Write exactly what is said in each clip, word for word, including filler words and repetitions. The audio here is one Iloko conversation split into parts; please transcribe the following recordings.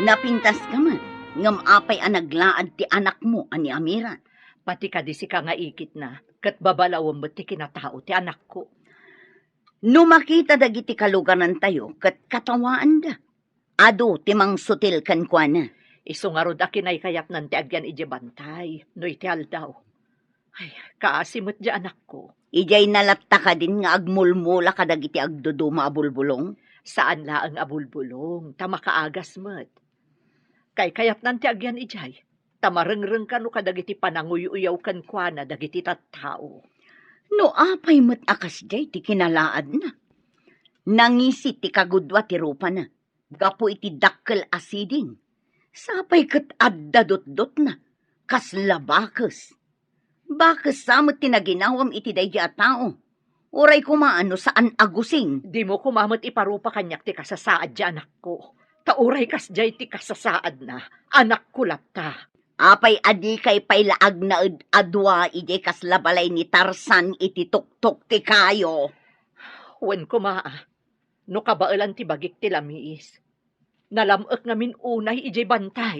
Napintaska met, ngem apay a naglaad ti anakmo a ni Amira? Pati kadi sika nga igitna, ket babalawem met ti kinatao ti anakko. No makita dagiti kalugarantayo ket katawaanda, adu ti mangsutil kenkuana. Isu ngarud a kinaykayatnan ti agyan idiay bantay no iti aldaw. Ay, kaasi met diay anakko. Idiay na latta kadin nga agmulmula kadagiti agduduma a bulbulong? Saan laeng a bulbulong, ta makaagas met. Kaykayatnan ti agyan idiay, ta marengreng kano kadagiti pananguy-uyaw kenkuana dagiti tattao. No apay met a kasdiay ti kinalaadna? Nangisit ti kagudua ti rupana gapu iti dakkel a siding. Sapay ket adda dutdotna, kasla bakes. Bakes sa met ti naginawam iti daydi a tao. Uray koma no saan a gusing. Dimo koma met iparupa kaniak ti kasasaad diay anakko. Ta uray kasdiay ti kasasaadna, anakko latta. Apay a dikay pay la agnaed a dua idiay kasla balay ni Tarzan iti tuktok ti kayo? Wen koma, no kabaelan ti bagik ti lamiis. Nalam-ek ngamin unay idiay bantay.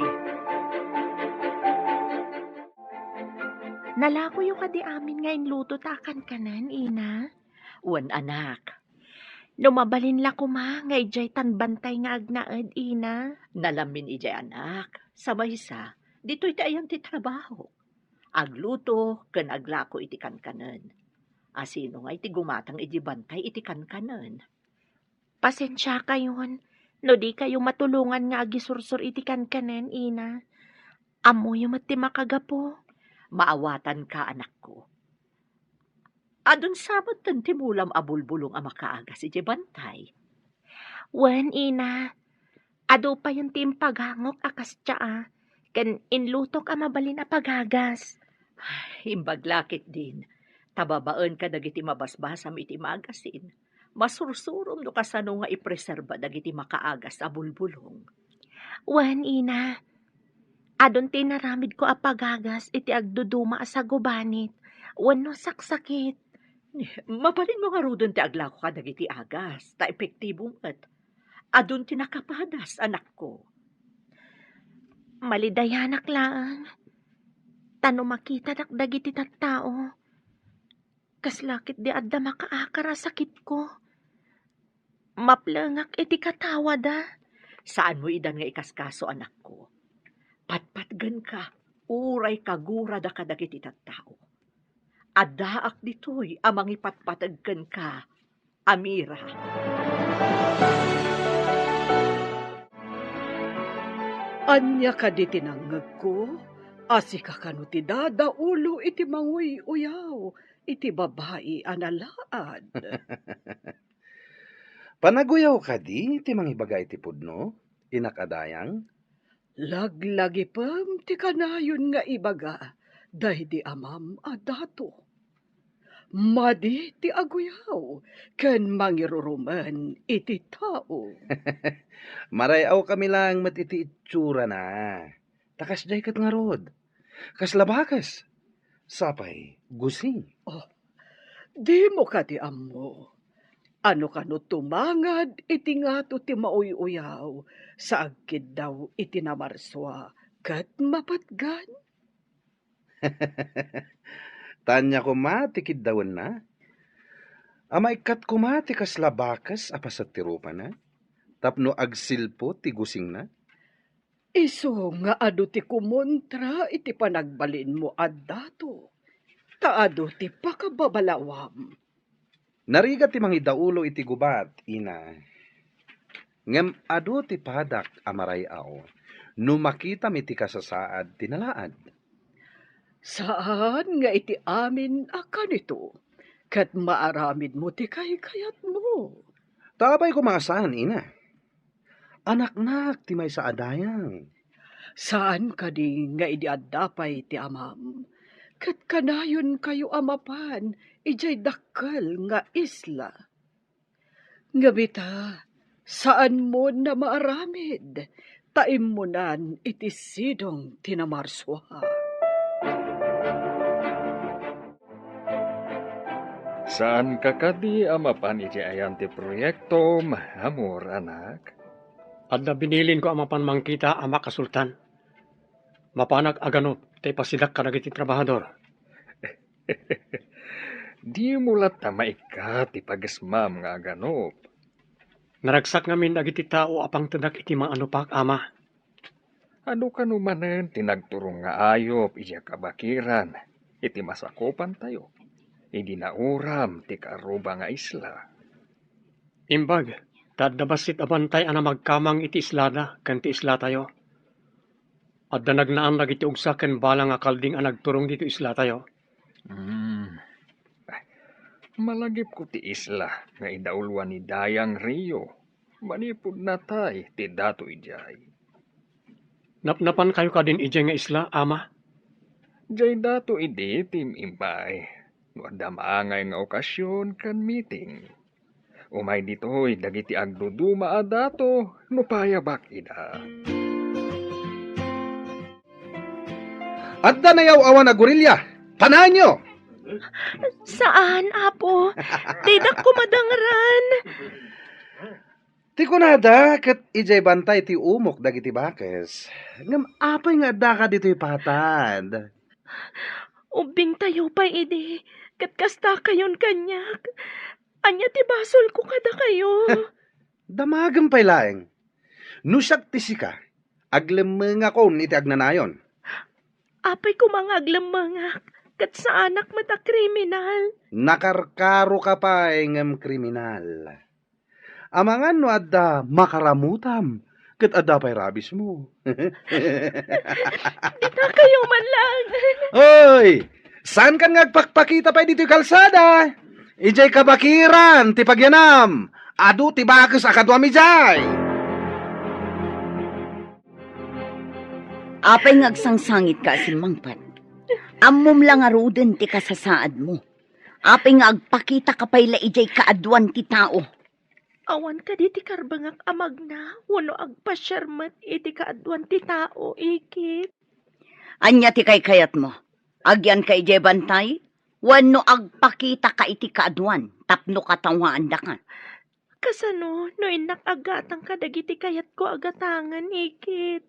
Nalakoyo kadi amin nga inluto ta a kankanen, ina? Wen, anak. No mabalin la koma nga idiay tan bantay nga agnaed, ina? Nalamin idiay, anak. Sa maysa, ditoy ti ayan ti trabaho. Agluto ken aglako iti kankanen. Asino nga iti gumatang idiay bantay iti kankanen? Pasensiakayon no dikayo matulongan nga agisursor iti kankanen, ina. Ammoyo met ti makagapu. Maawatanka, anakko. Adun sa metten ti mulam a bulbulong a makaagas idiay bantay? Wen, ina. Adu payen ti impagangok a kasdiay, ken inlutok a mabalin a pagagas. Imbag la ketdin, ta babaen kadagiti mabasbasam iti magasin, masursurom no kasano nga ipreserba dagiti makaagas a bulbulong. Wen, ina. Adun ti inaramidko a pagagas iti agduduma a sagubanit wenno saksakit. Mabalinmo ngaruden ti aglako kadagiti agas, ta epektibo met. Adun ti nakapadas, anakko. Malidayanak laeng, ta no makitadak dagiti tattao, kasla ketdi adda makaakar a sakitko. Maplengak iti katawada. Saanmo idan nga ikaskaso, anakko. Patpatgenka, uray kagurada kadagiti tattao. Addaak ditoy a mangipatpateg kenka, Amira. Ania kadi ti nangngegko a sika kano ti dadaulo iti manguy-uyaw iti babai a nalaad? Panaguyaw kadi ti mangibaga iti pudno, inak a dayang? Laglagipem ti kanayon nga ibaga daydi amam a dato. Madi ti aguyaw ken mangirurumen iti tao. Maray-awkami laeng met iti itsurana. Ta kasdiay ket ngarud. Kasla bakes. Sapay, gusing. Oh, dimo kadi ammo a no kano tumangad iti ngato ti mauy-uyaw sa agkiddaw iti namarsua ket mapatgan? Ta ania koma ti kiddawenna? A maikkat koma ti kasla bakes a paset ti rupana tapno agsilpo ti gusingna? Isu nga adu ti kumontra iti panagbalinmo a dato, ta adu ti pakababalawam. Narigat ti mangidaulo iti gubat, ina. Ngem adu ti padak a maray-aw no makitam iti kasasaad ti nalaad. Saan nga iti amin a kanito, ket maaramidmo ti kaykayatmo. Ta apay koma a saan, ina? Anaknak ti maysa a dayang. Saan kadi nga idi adda pay ti amam, ket kanayonkayo a mapan idiay dakkel nga isla? Ngem ita, saanmon a maaramid, ta immunan iti sidong ti namarsua. Saanka kadi a mapan iti ayan ti proyektom, amor, anak? Adda binilinko a mapan mangkita a makasultan. Mapanak a ganup ta ipasidak kadagiti trabahador. Dimo latta maikkat ti pagesmam nga aganup. Naragsak ngamin dagiti tao a pangtedak iti maanupak, Ama. Adu kano manen ti nagturong nga ayup idiay kabakiran iti masakupantayo idi nauram ti kaarruba nga isla. Imbag, ta adda bassit a bantay a namagkamang iti islada ken ti islatayo. Adda nagnaan dagiti ugsa ken balang a kalding a nagturong ditoy islatayo. Hmm. Malagipko ti isla nga idauloan ni Dayang Rio. Manipud natay ti dato idiay. Napnapankayo kadin idiay nga isla, Ama? Diay dato idi ti imbay. No adda maangay nga okasion ken meeting. Umay ditoy dagiti agduduma a dato no payabak ida. Adda nayaw-awan a gorilya. Panaenyo! Saan, Apo. Didak koma dangran. Ti kunada, ket idiay bantay ti umok dagiti bakes. Ngem apay nga addaka ditoy patad? Ubbingtayo pay idi, ket kastakayon kaniak. Ania ti basolko kadakayo? Damagem pay laeng. No siak ti sika, aglemmengakon iti agnanayon. Apay koma nga aglemmengak, ket saanak met a kriminal. Nakarkaroka pay ngem kriminal. Amangan no adda makaramutam, ket adda pay rabismo. Ditakayo man lang. Oy! Saankan nga agpakpakita pay ditoy kalsada? Idiay kabakiran ti pagyanam. Adu ti bakes a kaduam idiay. Apay nga agsangsangitka a simmangpet? Ammom la ngaruden ti kasasaadmo. Apay nga agpakitaka pay la idiay kaaduan ti tao? Awan kadi ti karbengak a magna wenno agpasiar met iti kaaduan ti tao, Ikit? Ania ti kaykayatmo? Agyanka idiay bantay? Wenno agpakitaka iti kaaduan tapno katawaandaka? Kasano no innak aggatang kadagiti kayatko a gatangen, Ikit?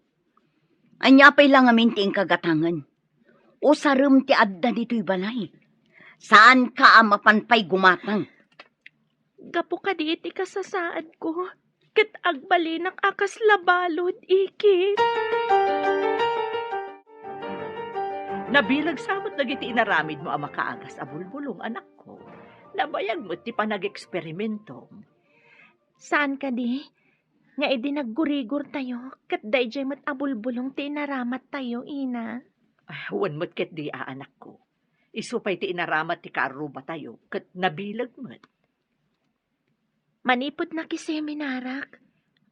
Ania pay la ngamin ti inka gatangen? Usarem ti adda ditoy balay. Saanka a mapan pay gumatang. Gapu kadi iti kasasaadko, ket agbalinak a kasla balud, Ikit. Nabileg sa met dagiti inaramidmo a makaagas a bulbulong, anakko. Nabayag met ti panageksperimentom. Saan kadi nga idi naggurigortayo, ket daydiay met a bulbulong ti inaramattayo, ina? Ah, wen met ketdi a, anakko. Isu pay ti inaramat ti kaarrubatayo, ket nabileg met. Manipud nakiseminarak,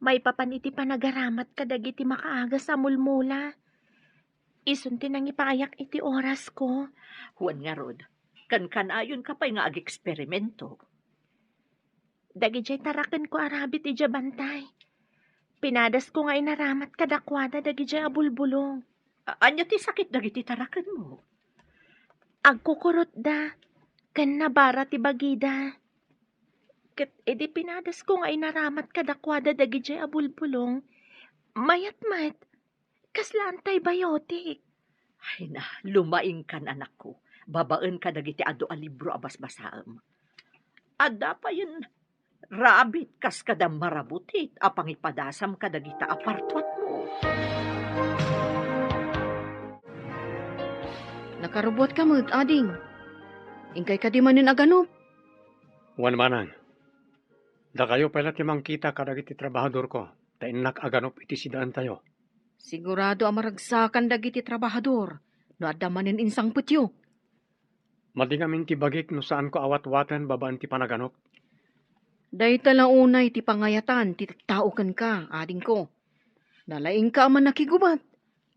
maipapan iti panagaramat kadagiti makaagas a mulmula. Isun ti nangipayak iti orasko. Wen ngarud, kankanayonka pay nga ageksperimento. Dagidiay tarakenko a rabbit idiay bantay. Pinadasko nga inaramat kadakuada dagidiay a bulbulong. A-, ania ti sakit dagiti tarakenmo? Agkukurotda, ken nabara ti bagida. Ket idi pinadasko nga inaramat kadakuada dagidiay a bulbulong, mayat met, kasla antibiotic. Ay na, lumaingkan, anakko. Babaen kadagiti adu a libro a basbasaem. Adda payen rabbit kas kada marabutit a pangipadasam kadagita a partuatmo. Nakarubuatka met, ading. Inkay kadi manen a ganup? Wen manang. Dakayo pay la ti mangkita kadagiti trabahadorko, ta innak a ganup iti sidaentayo. Sigurado a maragsakan dagiti trabahador no adda manen insangpetyo. Madi ngamin ti bagik no saanko a watwaten babaen ti panaganup. Dayta la unay ti pangayatan ti tattao kenka, adingko. Nalaingka a mannakigubat,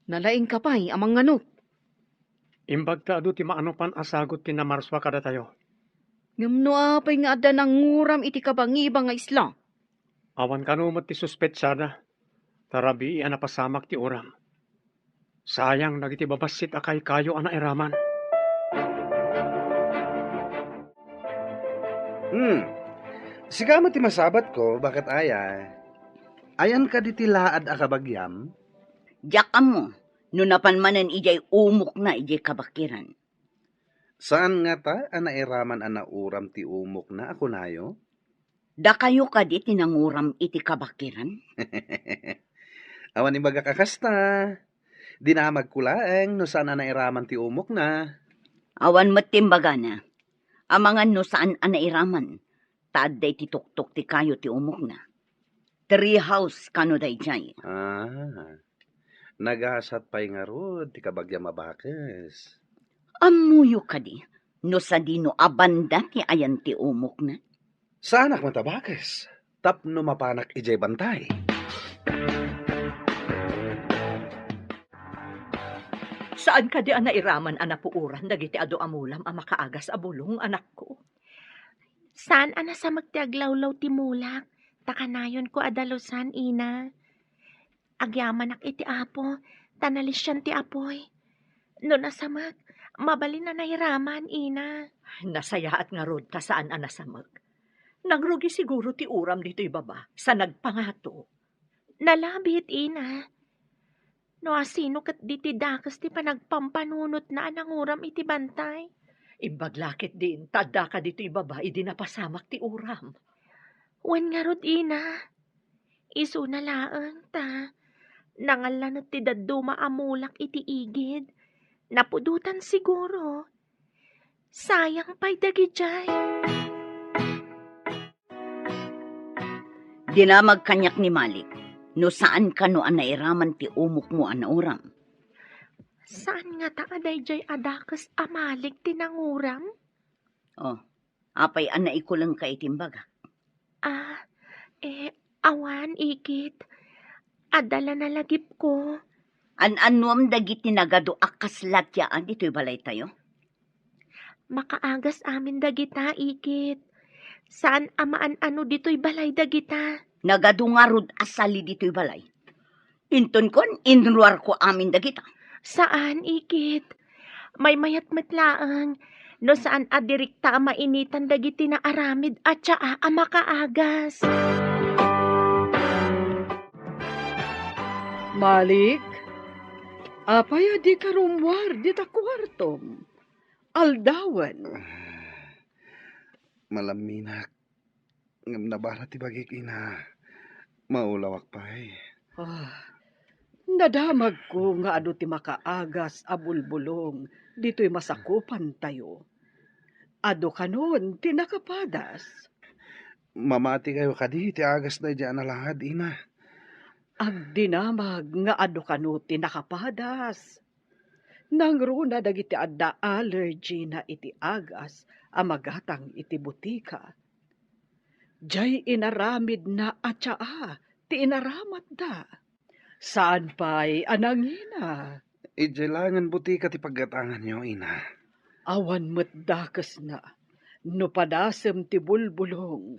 nalaingka pay a manganup. Imbag ta adu ti maanupan a sagut ti namarsua kadatayo. Ngem no apay nga adda nanguram iti kabangibang nga isla? Awan kano met ti suspetsada, ta rabii a napasamak ti uram. Sayang dagiti babassit a kaykayo a nairaman. Hmm. Sika met ti masabatko, baket aya? Ayan kadi ti laad a kabagiam? Diak ammo, no napan manen idiay umokna idiay kabakiran. Saan ngata a nairaman a nauram ti umokna a kunayo? Dakayo kadi ti nanguram iti kabakiran? Awan imbagak a kasta. Dinamagko laeng no saan a nairaman ti umokna. Awan met ti imbagana. Amangan no saan a nairaman, ta adda iti tuktok ti kayo ti umokna. Tree house kano daydiay. Ah, nagasat pay ngarud ti kabagiam a bakes. Ammoyo kadi no sadino a banda ti ayan ti umokna? Saanak met a bakes tapno mapanak idiay bantay. Saan kadi a nairaman a napuoran dagiti adu a mulam a makaagas a bulong, anakko? Saan a nasamek ti aglawlaw ti mulak, ta kanayonko a dalusan, ina. Agyamanak iti Apo, ta nalisian ti apuy. No nasamek, mabalin a nairaman, ina. Nasayaat ngarud ta saan a nasamek. Nangrugi siguro ti uram ditoy baba, sa nagpangato. Nalabit, ina. No asino ket diti dakes ti panagpampanunotna a nanguram iti bantay? Imbag la ketdin, ta addaka ditoy baba idi napasamak ti uram. Wen ngarud, ina. Isuna laeng ta nangallanet ti dadduma a mulak iti igid. Napudotan siguro. Sayang pay dagidiay. Dinamag kaniak ni Malik, no saan kano a nairaman ti umokmo a nauram. Saan ngata a daydiay a dakes a Malik ti nanguram? Oh, apay a naikulengka iti imbagak? Ah, eh, awan, ikit. Adda la nalagipko. An-annuam dagiti nagadu a kasla ti aa ditoy balaytayo? Makaagas amin dagita, ikit. Saan a maan-ano ditoy balay dagita. Nagadu ngarud a sali ditoy balay. Intonkon, inruarko amin dagita. Saan, ikit. Maymayat met laeng no saan a dirikta a mainitan dagiti naaramid a tsaa a makaagas. Malik, apay a dika rummuar dita kuartom? Aldawen. Malamminak. Ngem nabara ti bagik, ina. Maulawak pay. Ah, nadamagko nga adu ti makaagas a bulbulong ditoy masakupantayo. Adu kanon ti nakapadas. Mamati kayo kadi ti agasna idiay a nalaad, ina. Agdinamag nga adu kano ti nakapadas. Nangruna dagiti adda allergy na iti agas a magatang iti butika. Diay inaramidna a tsaa ti inaramatda. Saan pay a nangina? Idiay laengen butika ti paggatanganyo, ina. Awan met dakesna no padasem ti bulbulong,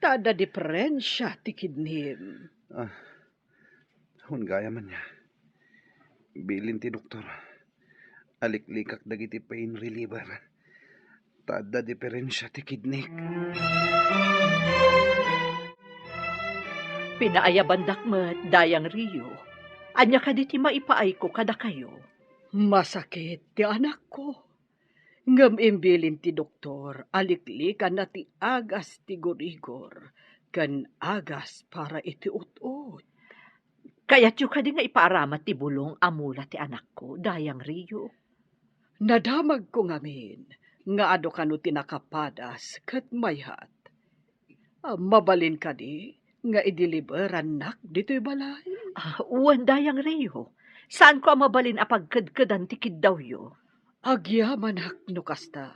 ta adda diferensia ti kidnim. Ah, Wen gayam ania, bilin ti doktor, aliklikak dagiti pain reliever, ta adda diferensia ti kidnik. Pinaayabandak met, Dayang Rio. Ania kadi ti maipaayko kadakayo? Masakit ti anakko. Ngem imbilin ti doktor a liklikanna ti agas ti gurigor ken agas para iti ut-ot. Kayatyo kadi nga ipaaramat ti bulong a mula ti anakko, Dayang Rio? Nadamagko ngamin nga adu kano ti nakapadas ket mayat. Ah, mabalin kadi nga idiliberannak ditoy balay? Ah, wen, Dayang Rio. Saanko a mabalin a pagkedkedan ti kiddawyo. Agyamanak no kasta.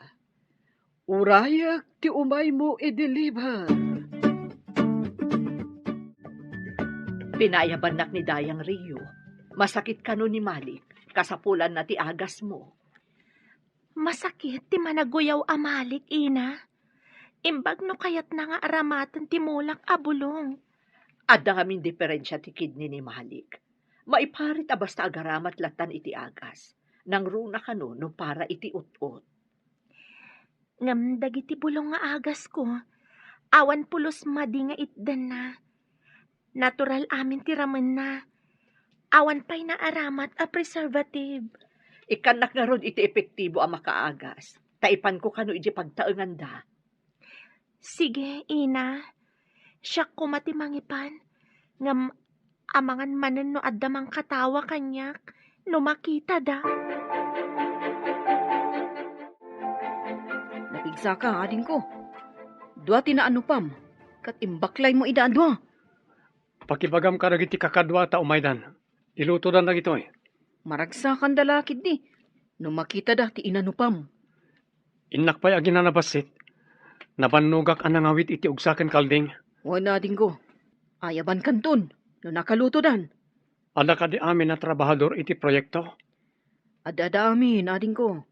Urayek ti umaymo idiliber. Pinayabannak ni Dayang Rio. Masakit kano ni Malik, kasapulanna ti agasmo. Masakit ti managuyaw a Malik, ina. Imbag no kayatna nga aramaten ti mulak a bulong. Adda ngamin diferensia ti kidney ni Malik. Maiparit a basta agaramat lattan iti agas. Nangruna kano no para iti ut-ot. Ngem dagiti bulong nga agasko, awan pulos madi nga itdenna. Natural amin ti ramenna. Awan pay naaramat a preservative. Ikkannak ngarud iti epektibo a makaagas, ta ipanko kano iti pagtaenganda. Sige, Ina. Siak koma ti mangipan. Ngem amangan manen no adda mangkatawa kaniak no makitada. Napigsaka, adingko. Dua ti naanupam, ket imbaklaymo ida a dua. Pakibagam kadagiti kakadua ta umaydan. Ilutodan dagitoy. Maragsakanda la ketdi no makitada ti inanupam. Innak pay aginanabassit. Nabannogak a nangawit iti ugsa ken kalding. Wen, adingko. Ayabankanton no nakalutodan. Adda kadi amin a trabahador iti proyekto? Adda, adda amin, adingko.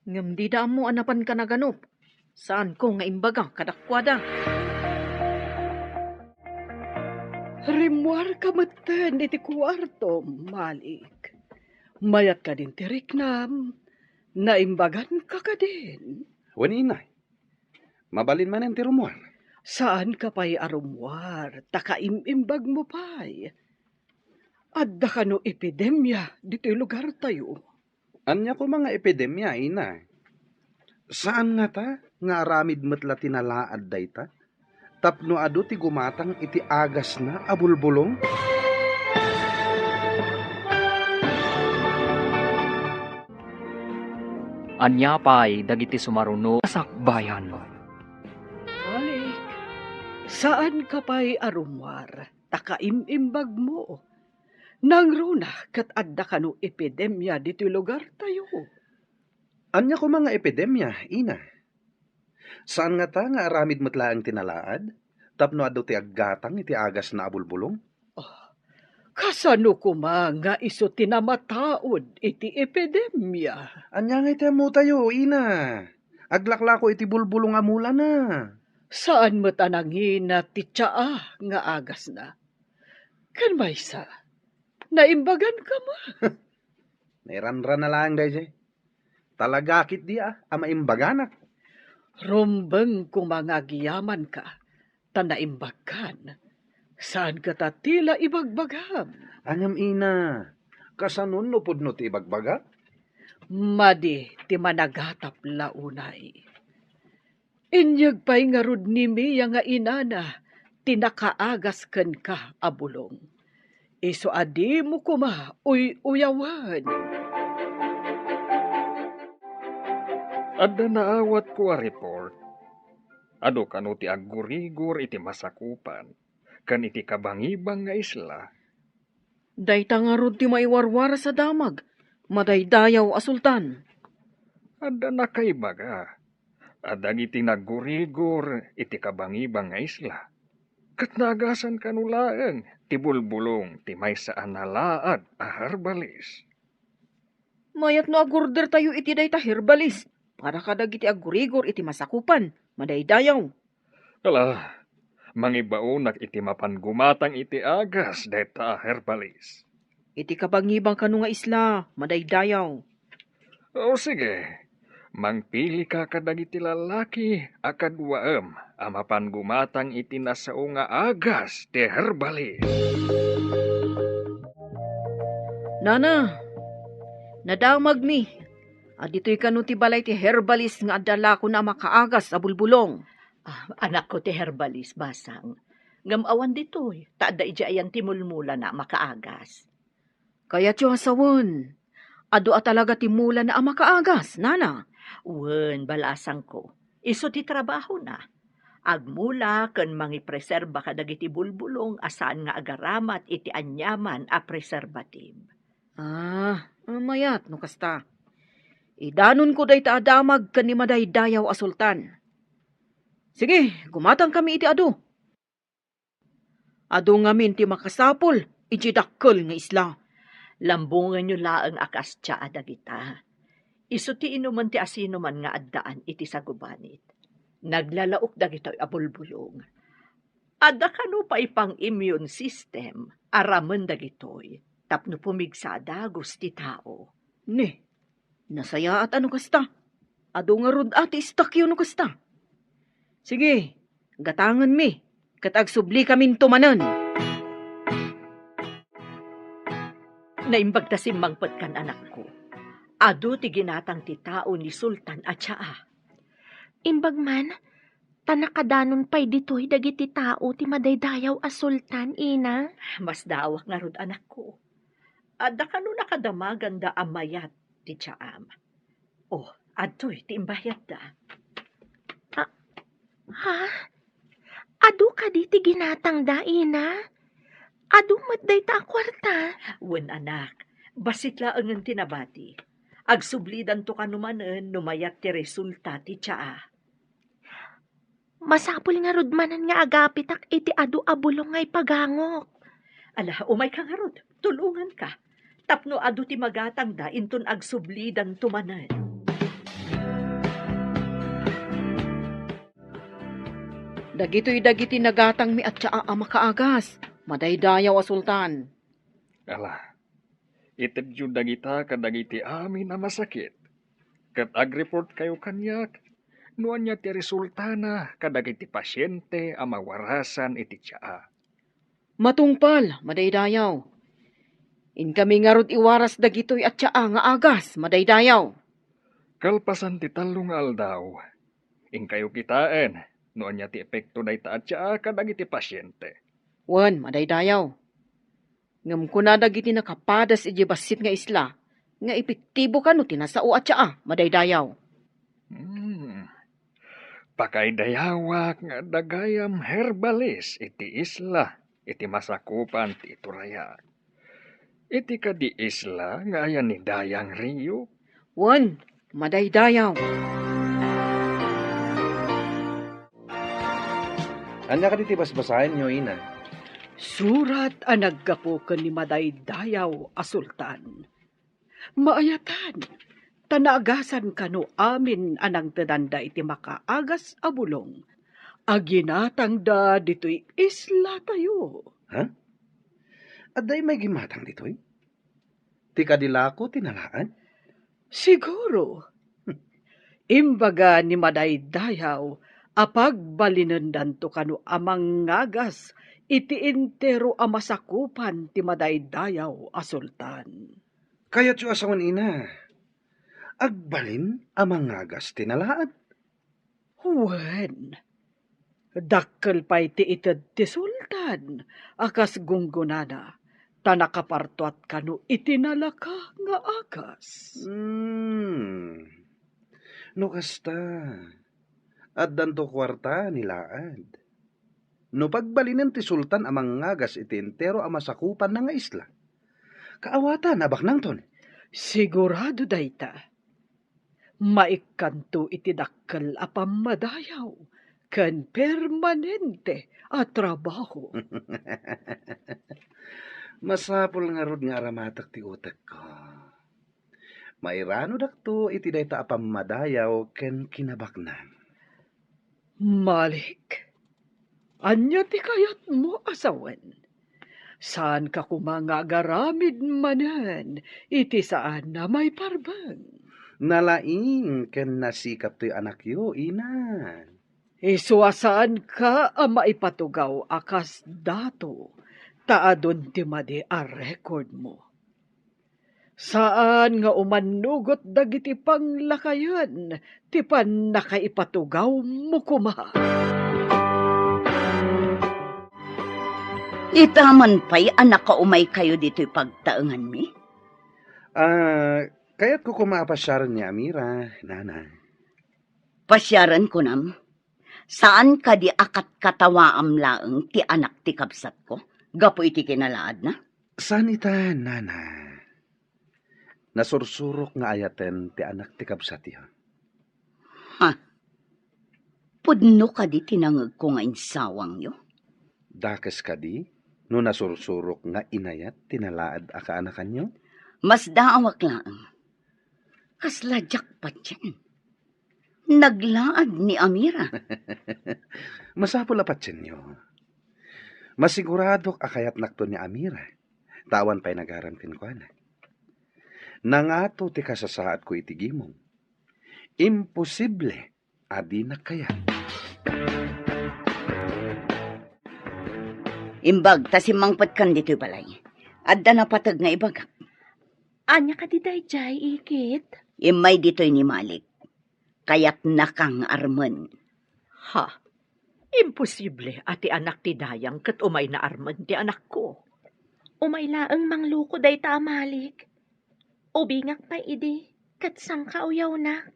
Ngem dida ammo a napanka naganup. Saanko nga imbaga kadakuada. Rimmuarka metten iti kuartom, Malik. Mayat kadin ti riknam, naimbaganka kadin? Wen, inay. Mabalin manen ti rummuar. Saanka pay a rummuar, ta kaim-imbagmo pay. Adda kano epidemia ditoy lugartayo? Ania koma nga epidemia, ina? Saan ngata nga aramid met la ti nalaad dayta? Tapno adu ti gumatang iti agasna a bulbulong? Ania pay dagiti sumaruno a sakbayan? Malik, saanka pay a rummuar, ta kaim-imbagmo. Nangruna ket adda kano epidemia ditoy lugartayo? Ania koma nga epidemia, ina? Saan ngata nga aramid met laeng ti nalaad tapno adu ti aggatang iti agasna a bulbulong? Oh, kasano koma nga isu ti namataud iti epidemia? Ania nga iti ammotayo, ina? Aglaklako iti bulbulong a mulana. Saan met a nangina ti tsaa nga agasna. Ken maysa, naimbaganka met. Nairanrana laeng daydiay. Talaga ketdi a, a maimbaganak. Rumbeng koma nga agyamanka, ta naimbagkan. Saan ket a ti la ibagbagam? Ngem ina, kasanon no pudno ti ibagbagak? Madi ti managatap la unay. Inyeg pay ngarud ni Mia nga inana ti nakaagas kenka a bulong. Isu a dimo koma uy-uyawen. Adda naawatko a report. Adu kano ti aggurigor iti masakupan ken iti kabangibang nga isla. Dayta ngarud ti maiwarwaras a damag, madaydayaw a sultan. Adda nakaibaga a dagiti naggurigor iti kabangibang nga isla, ket naagasan kano laeng ti bulbulong ti maysa a nalaad a herbalis. Mayat no agurdertayo iti dayta herbalis para kadagiti aggurigor iti masakupan, madaydayaw. Ala, mangibaonak iti mapan gumatang iti agas dayta a herbalis. Iti kabangibang kano nga isla, madaydayaw. O sige, mangpilika kadagiti lalaki a kaduaem a mapan gumatang iti nasao nga agas ti herbalis. Nana, nadamagmi. Aditoy kano ti balay ti herbalis nga adda lakona a makaagas a bulbulong. Ah, anakko ti herbalis, basang. Ngem awan ditoy, ta adda idiay ayan ti mulmulana a makaagas. Kayatyo a sawen, adu a talaga ti mulana a makaagas, nana? Wen, balasangko. Isu ti trabahona. Agmula ken mangipreserba kadagiti bulbulong a saan nga agaramat iti aniaman a preservative. Ah, mayat no kasta. Idanonko dayta a damag ken ni madaydayaw a sultan. Sige, gumatangkami iti adu. Adu ngamin ti makasapul iti dakkel nga isla. Lambongenyo laeng a kasdia a dagita. Isu ti inumen ti asinoman nga addaan iti sagubanit. Naglalaok dagitoy a bulbulong. Adda kano pay pang-immune system a ramen dagitoy tapno pumigsa a dagus ti tao. Ni, nasayaat a no kasta. Adu ngarud a ti istakyo no kasta. Sige, gatangenmi, ket agsubli kaminto manen. Naimbag ta simmangpetkan, anakko. Adu ti ginatang ti tao ni Sultan a tsaa. Imbag man, ta nakadanon pay ditoy dagiti tao ti madaydayaw a sultan, ina. Masdaawak ngarud, anakko. Adda kano nakadamaganda a mayat ti tsaam. Oh, adtoy ti imbayadda. Ah, ha? Adu kadi ti ginatangda, ina? Adu met dayta a kuarta? Wen, anak, bassit laengen ti nabati. Agsublidanto kano manen no mayat ti resulta ti tsaa. Masapul ngarud manen nga agapitak iti adu a bulong nga ipagangok. Ala, umayka ngarud, tulonganka. Tapno adu ti magatangda inton agsublidanto manen. Dagitoy dagiti nagatangmi a tsaa a makaagas, madaydayaw a sultan. Ala, itedyo dagita kadagiti amin a masakit, ket agreportkayo kaniak no ania ti resultana kadagiti pasiente a mawarasan iti tsaa. Matungpal, madaydayaw. Inkami ngarud iwaras dagitoy a tsaa nga agas, madaydayaw. Kalpasan ti tallo nga aldaw, inkayo kitaen no ania ti epekto dayta a tsaa kadagiti pasiente. Wen, madaydayaw. Ngem kuna dagiti nakapadas idiay bassit nga isla nga epektibo kano ti nasao a tsaa, madaydayaw. Hmm. Pakaidayawak nga adda gayam herbalis iti isla iti masakupan ti iturayak. Iti kadi isla nga ayan ni Dayang Rio? Wen, madaydayaw. Ania kadi ti basbasaenyo, ina? Surat a naggapu ken ni madaydayaw a sultan. Maayatan, ta naagasan kano amin a nangtedanda iti makaagas a bulong a ginatangda ditoy islatayo. Ha? Adda immay gimmatang ditoy? Ti kadi lako ti nalaad? Siguro. Imbaga ni madaydayaw a pagbalinendanto kano a mangagas iti entero a masakupan ti madaydayaw a sultan. Kayatyo a sawen, ina, agbalin a mangagas ti nalaad? Wen, dakkel pay ti ited ti sultan a kas gunggonana, ta nakapartuat kano iti nalaka nga agas. Hmm. No kasta, addanto kuarta ni laad. No pagbalinen ti sultan a mangagas iti entero a masakupanna nga isla, kaawatan a baknangton. Sigurado dayta. Maikkanto iti dakkel a pammadayaw ken permanente a trabaho. Masapul ngarud nga aramatek ti utekko. Mairanodakto iti dayta a pammadayaw ken kinabaknang. Malik, ania ti kayatmo a sawen? Saanka koma nga agaramid manen iti saan a maiparbeng? Nalaing ken nasikap toy anakyo, ina. Isu a saanka a maipatugaw a kas dato, ta adun ti madi a rekordmo. Saan nga umannugot dagiti panglakayen ti pannakaipatugawmo koma. Ita man pay a nakaumaykayo ditoy pagtaenganmi? Ah, kayatko koma a pasiaren ni Amira, nana. Pasiaren kunam? Saan kadi a katkatawaam laeng ti anak ti kabsatko gapu iti kinalaadna? Saan ita, nana. Nasursurok nga ayaten ti anak ti kabsatyo. Ha? Pudno kadi ti nangegko nga insawangyo? Dakes kadi no nasursurok nga inayat ti nalaad a kaanakanyo? Masdaawak laeng. Kasla diak patien. Naglaad ni Amira. Masapul a patienyo. Masiguradok a kayatnakto ni Amira, ta awan pay nagaram kenkuana. Nangato ti kasasaadko iti gimong. Imposible a dinak kayat. Imbag ta simmangpetkan ditoy balay. Adda napateg nga ibagak. Ania kadi daydiay, ikit? Immay ditoy ni Malik. Kayatnaka nga armen. Ha? Imposible a ti anak ti Dayang ket umayna armen ti anakko. Umay laeng mangluko dayta a Malik. Ubingak pay idi, ket sangkauyawnak.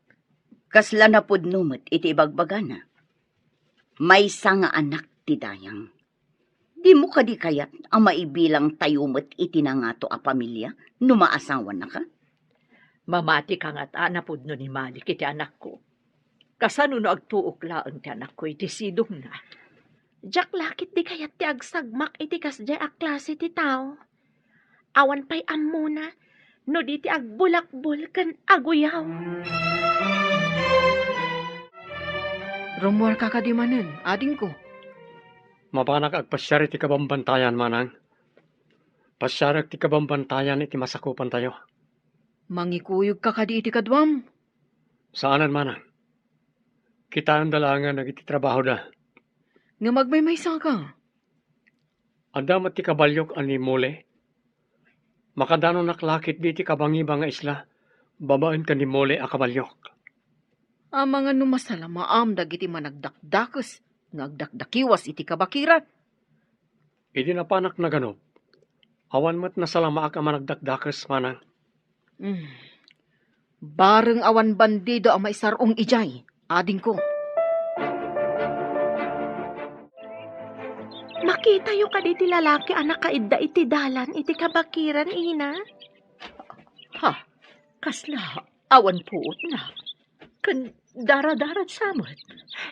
Kasla napudno met iti ibagbagana. Maysa nga anak ti Dayang. Dimo kadi kayat a maibilang tayo met iti nangato a pamilia no maasawanaka? Mamati ka ngata a napudno ni Malik iti anakko. Kasano no agtuok laeng ti anakko iti sidongna? Diak la ketdi kayat ti agsagmak iti kasdiay a klase ti tao. Awan pay ammona no di ti agbulakbol ken aguyaw. Rummuarka kadi manen, adingko? Mapanak agpasiar iti kabambantayan, manang. Pasiarek ti kabambantayan iti masakupantayo. Mangikuyogka kadi iti kaduam? Saanen, manang. Kitaenda laengen dagiti trabahoda. Ngem agmaymaysaka. Adda met ti kabaliok a ni Mole. Makadanonak la ketdi iti kabangiba nga isla babaen ken ni Mole a kabaliok. Amangan no masalamaam dagiti managdakdakes nga agdakdakiwas iti kabakiran. Idi napanak naganup, awan met nasalamaak a managdakdakes, manang. Mm. Bareng awan bandido a maisar-ong idiay, adingko. Makitayo kadi ti lalaki a nakaidda iti dalan iti kabakiran, ina? Ha? Kasla awan puotna. Ken daradarat sa met.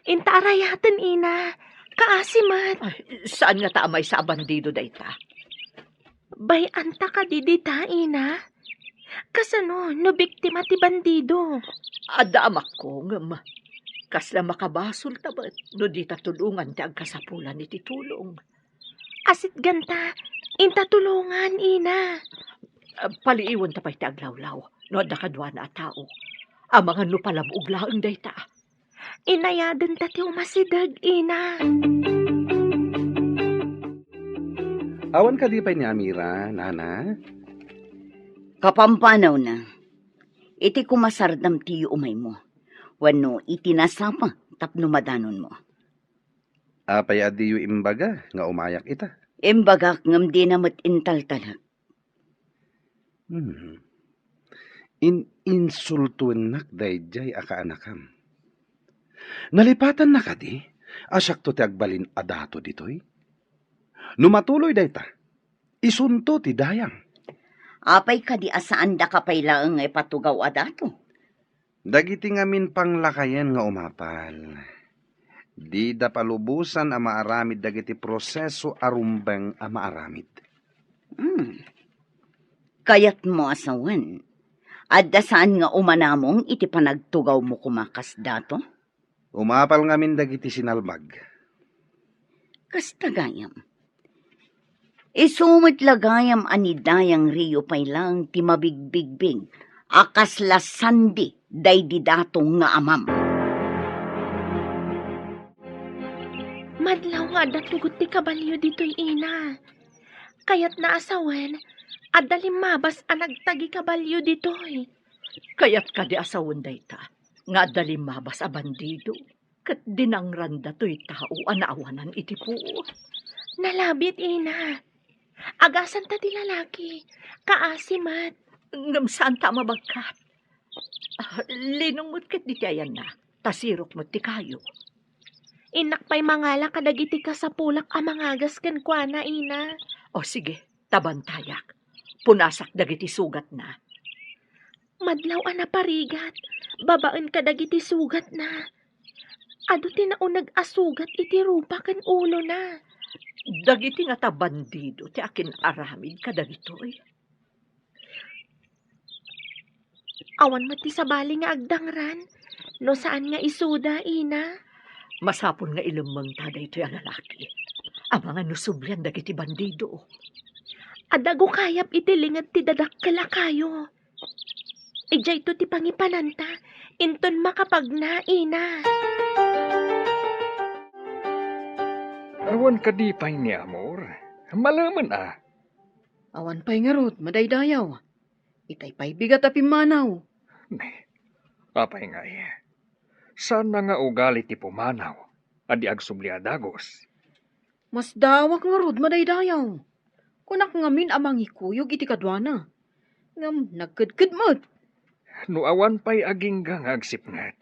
Inta arayaten, ina. Kaasi met. Ay, saan ngata a maysa a bandido dayta? Bay-anta kadi dita, ina? Kasano no biktima ti bandido? Adda amakko, ngem kasla makabasolta met no dita tulongan ti agkasapulan iti tulong. Asitganta, inta tulongan, ina. Ah, paliiwenta pay ti aglawlaw no adda kaduana a tao. Amangan no palabog laeng dayta. Inayadenta ti umasideg, ina. Awan kadi pay ni Amira, nana? Kapampanawna, iti kumasardam ti umaymo, wenno iti nasapa tapno madanonmo. Apay a diyo imbaga nga umayak ita? Imbagak ngem dina met intaltalek. Hmm. In-insultuennak daydiay a kaanakam. Nalipatanna kadi a siakto ti agbalin a dato ditoy? No matuloy dayta, isunto ti dayang. Apay kadi a saandaka pay laeng nga ipatugaw a dato? Dagiti ngamin panglakayen nga umapal, dida palubosan a maaramid dagiti proseso a rumbeng a maaramid. Hmm. Kayatmo a sawen, adda saan nga umanamong iti panagtugawmo koma kas dato? Umapal ngamin dagiti sinalbag. Kasta gayam. Isu met la gayam a ni Dayang Rio pay laeng ti mabigbigbig a kasla sandi daydi dato nga amam. Madlaw nga adda tugot ti kabalio ditoy, ina. Kayatna a sawen, adda limmabas a nagtagi kabalio ditoy. Kayat kadi a sawen dayta, nga adda limmabas a bandido, ket dinangranda toy tao a naawanan iti puot. Nalabit, ina. Agasanta ti lalaki, kaasi met. Ngem saanta a mabagkat. Ah, linong met ket diti ayanna, ta sirok met ti kayo. Innak pay mangala kadagiti kasapulak a mangagas kenkuana, ina. O sige, ta bantayak. Punasak dagiti sugatna. Madlaw a naparigat, babaen kadagiti sugatna. Adu ti nauneg a sugat iti rupa ken ulona. Dagiti ngata bandido ti akin-aramid kadagitoy. Awan met ti sabali nga agdangran, no saan nga isuda, ina. Masapul nga ilemmengta daytoy a lalaki. Amangan no sublian dagiti bandido. Adda gukayab iti linged ti dadakkel a kayo. Idiayto ti pangipananta, inton makapagna, ina. Awan kadi pay ni Amor? Malemen a. Awan pay ngarud, madaydayaw. Itay pay bigat a pimmanaw. Ne, apay ngay? Saanna nga ugali ti pumanaw a di agsubli a dagus? Masdaawak ngarud, madaydayaw. Kunak ngamin a mangikuyog iti kaduana. Ngem nagkedked met. No awan pay agingga nga agsipnget,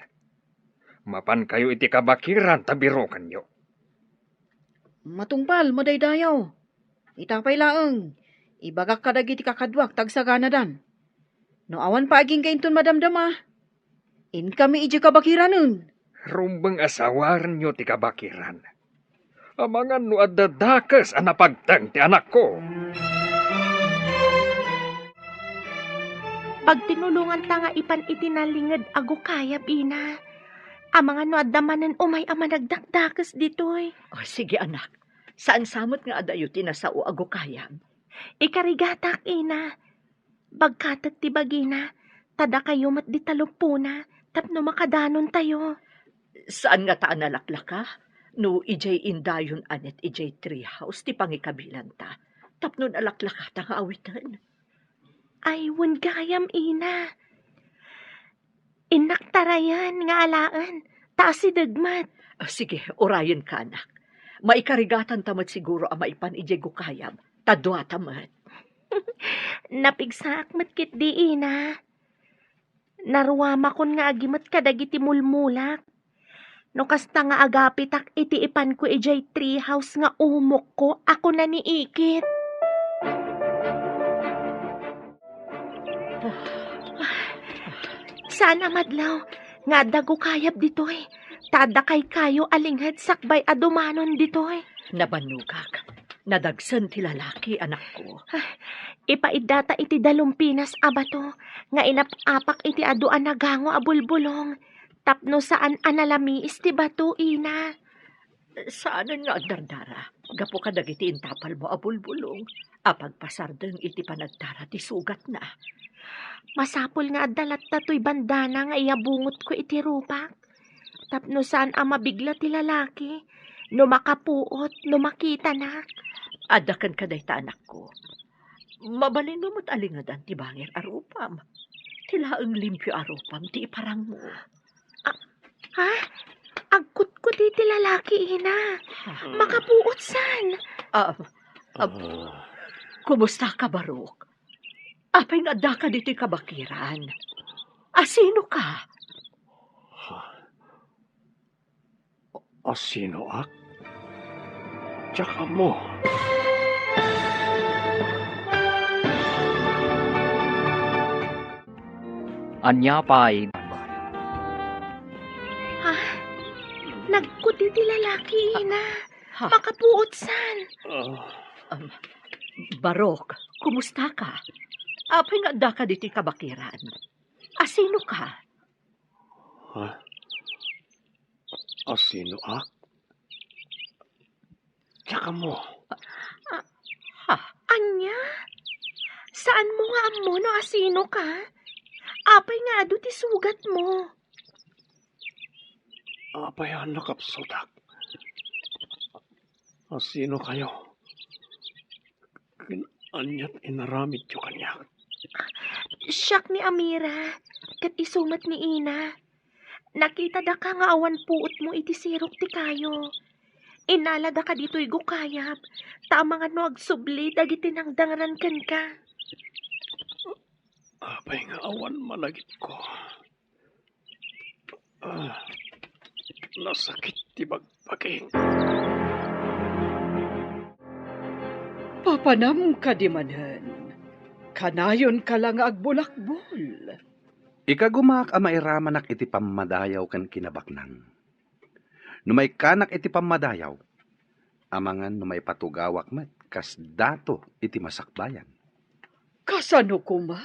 mapankayo iti kabakiran ta birokenyo. Matungpal, madaydayaw. Ita pay laeng, ibagak kadagiti kakaduak ta agsaganadan. No awan pay agingga inton madamdama, inkami idiay kabakiranen. Rumbeng a sawarenyo ti kabakiran. Amangan no adda dakes a napagteng ti anakko. Pagtinulonganta nga ipan iti nalinged a gukayab, ina. Amangan no adda manen umay a managdakdakes ditoy. O, sige, anak. Saan sa met nga adayo ti nasao a gukayab? Ikarigatak, ina. Bagkatek ti bagina, ta dakayo met di talumpona, tapno makadanontayo. Saan ngata a nalaklaka? No idiay indayon a net idiay tree house ti pangikabilanta, tapno nalaklakata nga awiten. Ay, wen gayam, ina. Innak tarayan nga alaen, ta asideg met. Ah, sige, urayenka, anak. Maikarigatanta met siguro a maipan idiay gukayab, ta duata met. Napigsaak met ketdi, ina. Naruamakon nga agimet kadagiti mulmulak. No kasta nga agapitak iti ipanko idiay tree house nga umokko a kuna ni Ikit. Saan a madlaw nga adda gukayab ditoy, ta adda kaykayo a linged sakbay a dumanon ditoy. Nabannogak. Nadagsen ti lalaki, anakko. Ipaiddata iti dalumpinas a bato nga inap-apak iti adu a nagango a bulbulong. Tapno saan a nalamiis ti bato, ina. Saanen nga agdardara gapu kadagiti intapalmo a bulbulong a pagpasardeng iti panagdara ti sugatna. Masapul nga adda latta toy bandana nga iyabungotko iti rupak. Tapno saan a mabigla ti lalaki no makapuot no makitanak. Adda kenka dayta, anakko. Mabalinmo met a lingedan ti bangir a rupam. Ti laeng limpio a rupam ti iparangmo. Ah, ha? Agkutkuti ti lalaki, ina. Ha? Makapuot san? Ah, ah, kumusta ka, Barok? Apay nga addaka ditoy kabakiran? Asino ka? Asinoak? Diak ammo. Ania pay? Ha? Nagkuti ti lalaki, ina. Ha? Makapuot san? Ah. Um, Barok, kumusta ka? Apay nga addaka ditoy kabakiran? Asino ka? Ha? Asinoak? Diak ammo. Ah, ha? Ania? Saanmo nga ammo no asino ka? Apay nga adu ti sugatmo? Apay a nakapsutak? Asino kayo? Ken aniat inaramidyo kaniak? Siak ni Amira, ket isu met ni Ina. Nakitada ka nga awan puotmo iti sirok ti kayo. Inalada ka ditoy gukayab, ta amangan no agsubli dagiti nangdangran kenka. Apay nga awan malagipko? Ah, nasakit ti bagbagik. Papanam kadi manen, kanayon ka la nga agbulakbol. Ikagumaak a mairamanak iti pammadayaw ken kinabaknang. No maikkanak iti pammadayaw, amangan no maipatugawak met kas dato iti masakbayan. Kasano koma?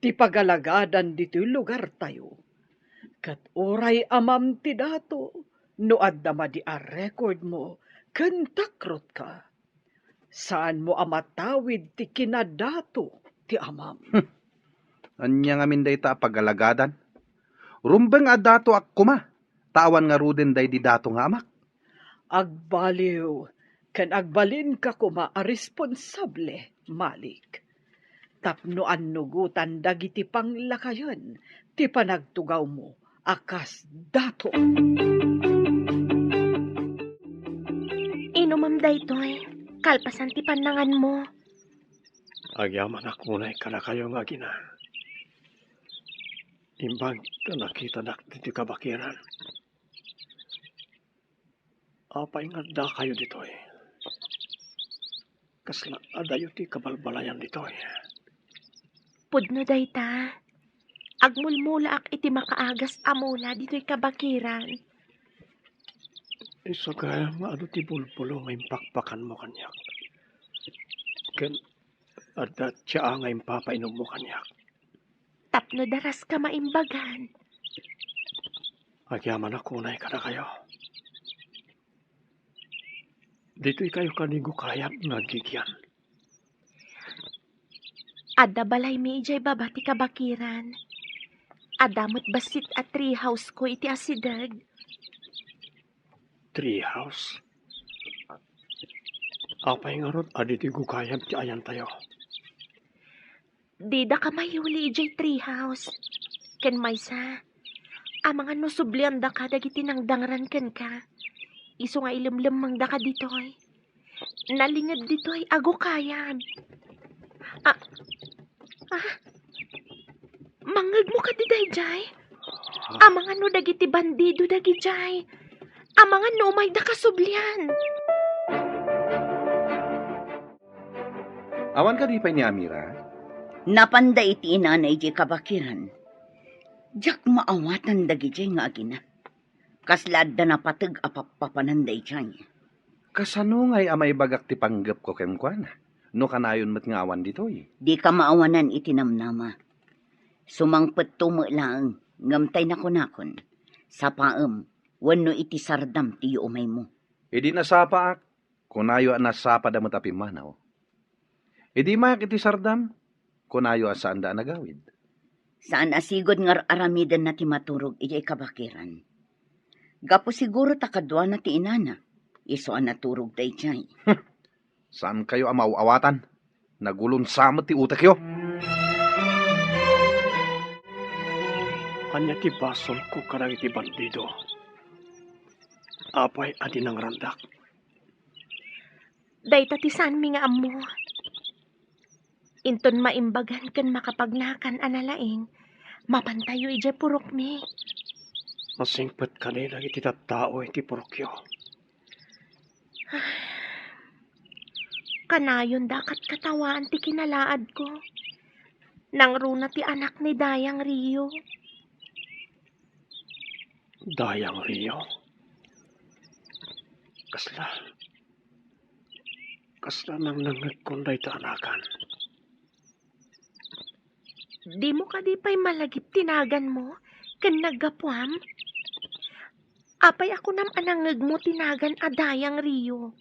Ti pagalagadan ditoy lugartayo. Ket uray amam ti dato, no adda madi a record mo ken takrotka, saanmo a matawid ti kinadato ti amam. Hmm. Ania ngamin dayta a pagalagadan? Rumbeng a datoak koma, ta awan ngaruden daydi dato nga amak. Agbaliw ken agbalinka koma a responsable, Malik. tapno annugotan dagiti panglakayen ti panagtugawmo a kas dato. Inumam daytoy, kalpasan ti pannanganmo. Agyamanak unay kadakayo nga agina. Imbag ta nakitanak ditoy kabakiran. Apay nga addakayo ditoy? Kasla adayo ti kabalbalayan ditoy? Pudno dayta. Agmulmulaak iti makaagas a mula ditoy kabakiran. Isu gayam nga adu ti bulbulo nga impakpakanmo kaniak. Ken adda tsaa nga impapainommo kaniak. Tapno daraska maimbagan. Agyamanak unay kadakayo. Ditoy kayo kadi gukayab nga aggigyan? Adda balaymi idiay baba ti kabakiran. Adda met bassit a tree house ko iti asideg. Tree house? Apay ngarud a ditoy gukayab ti ayantayo? Didaka mayuli idiay tree house. Ken maysa, amangan no subliandaka dagiti nangdangran kenka. Isu nga ilemlemmengdaka ditoy. Nalinged ditoy a gukayab. Ah, ah, mangngegmo kadi daydiay? Ah. Amangan no dagiti bandido dagidiay. Amangan no umayda kasublian. Awan kadi pay ni Amira? Napanda iti inana idiay kabakiran. Diak maawatan dagidiay nga agina. Kasla adda napateg a pappapanan daydiay. Kasano ngay a maibagak ti panggepko kenkuana, no kanayon met nga awan ditoy? Dika maawanan iti namnama. Sumangpetto met laeng, ngem tay nakunakon, sapaem, wenno iti sardam ti yuumaymo. Idi nasapaak, kunayo a nasapada met a pimmanaw. Idi mayak iti sardam, kunayo a saanda a nagawid. Saan a sigud nga ar-aramidenna ti maturog idiay kabakiran. Gapu siguro ta kaduana ti inana, isu a naturog daydiay. Saankayo a maaw-awatan. Nagulonsa met ti utekyo. Ania ti basolko kadagiti bandido? Apay a dinangrandak? Dayta ti saanmi nga ammo. Inton maimbagan ken makapagnakan a nalaing, mapantayo idiay purokmi. Masingpet kadi dagiti tattao iti purokyo? Kanayon da a katkatawaan ti kinalaadko. Nangruna ti anak ni Dayang Rio. Dayang Rio? Kasla, kasla nangnangngegkon dayta anakan. Dimo kadi pay malagip ti naganmo ken naggapuam? Apay a kunam a nangngegmo ti nagan a Dayang Rio?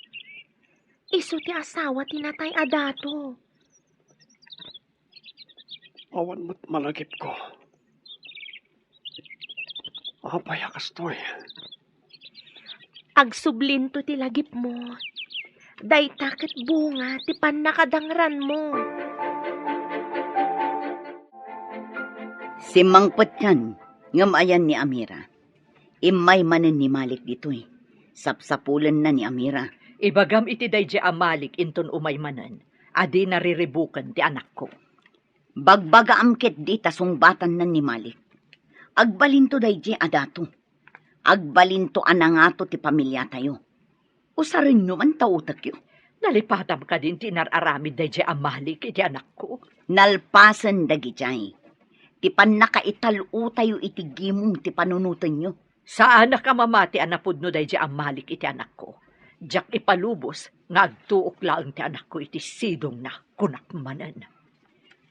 Isu ti asawa ti natay a dato. Awan met malagipko. Apay a kastoy? Agsublinto ti lagipmo. Dayta ket bunga ti pannakadangranmo. Simmangpetkan, ngem ayan ni Amira. Immay manen ni Malik ditoy. Sapsapulenna ni Amira. Ibagam iti daydiay a Malik inton umay manen a dina riribuken ti anakko. Bagbagaam ketdi ta sungbatanna ni Malik. Agbalinto daydiay a dato. Agbalinto a nangato ti pamiliatayo. Usarenyo man ta utekyo. Nalipatam kadin ti inar-aramid daydiay a Malik iti anakko? Nalpasen dagidiay ti pannakaital-otayo iti gimong ti panunotenyo. Saanak a mamati a napudno daydiay a Malik iti anakko. Diak ipalubos nga agtuok laeng ti anakko iti sidongna, kunak manen.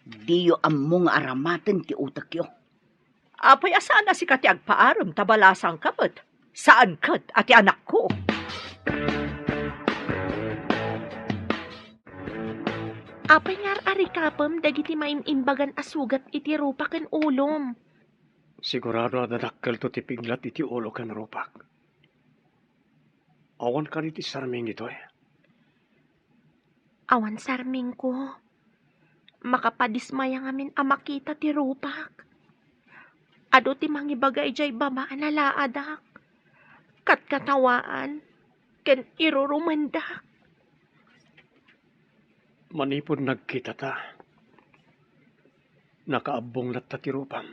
Diyo ammo nga aramaten ti utekyo. Apay a saan a sika ti agpaarem ta balasangka met? Saan ket a ti anakko? Apay nga ar-arikapem dagiti maim-imbagan a sugat iti rupa ken ulom? Sigurado a dadakkelto ti piglat iti ulo ken rupak. Awan kadi ti sarming ditoy? Awan sarmingko. Makapadismaya ngamin a makita ti rupak. Adu ti mangibaga idiay baba a nalaadak. Katkatawaan ken irurumendak. Manipud nagkitata, nakaabbong latta ti rupam.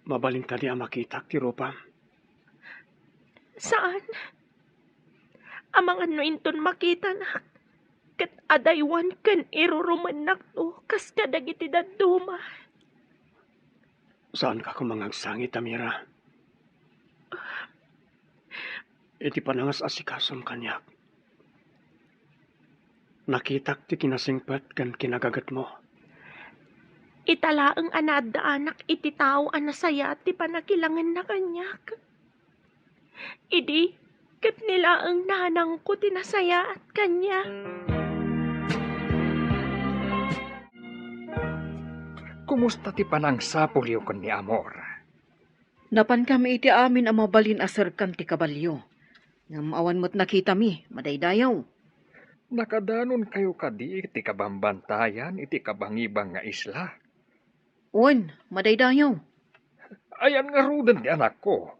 Mabalin kadi a makitak ti rupam? Saan. Amangan no inton makitanak, ket adaywan ken irurumennakto kas kadagiti dadduma. Saanka koma nga agsangit, Amira. Iti panangas-asikasom kaniak, nakitak ti kinasingpet ken kinagagetmo. Ita laeng a naaddaanak iti tao a nasayaat ti pannakilangenna kaniak. Idi, ket ni laeng nanangko ti nasayaat kaniak. Kumusta ti panangsapulyo ken ni Amor? Napankami iti amin a mabalin a serkan ti kabalio. Ngem awan met nakitami, madaydayaw. Nakadanonkayo kadi iti kabambantayan iti kabangibang nga isla? Wen, madaydayaw. Ayan ngaruden ti anakko?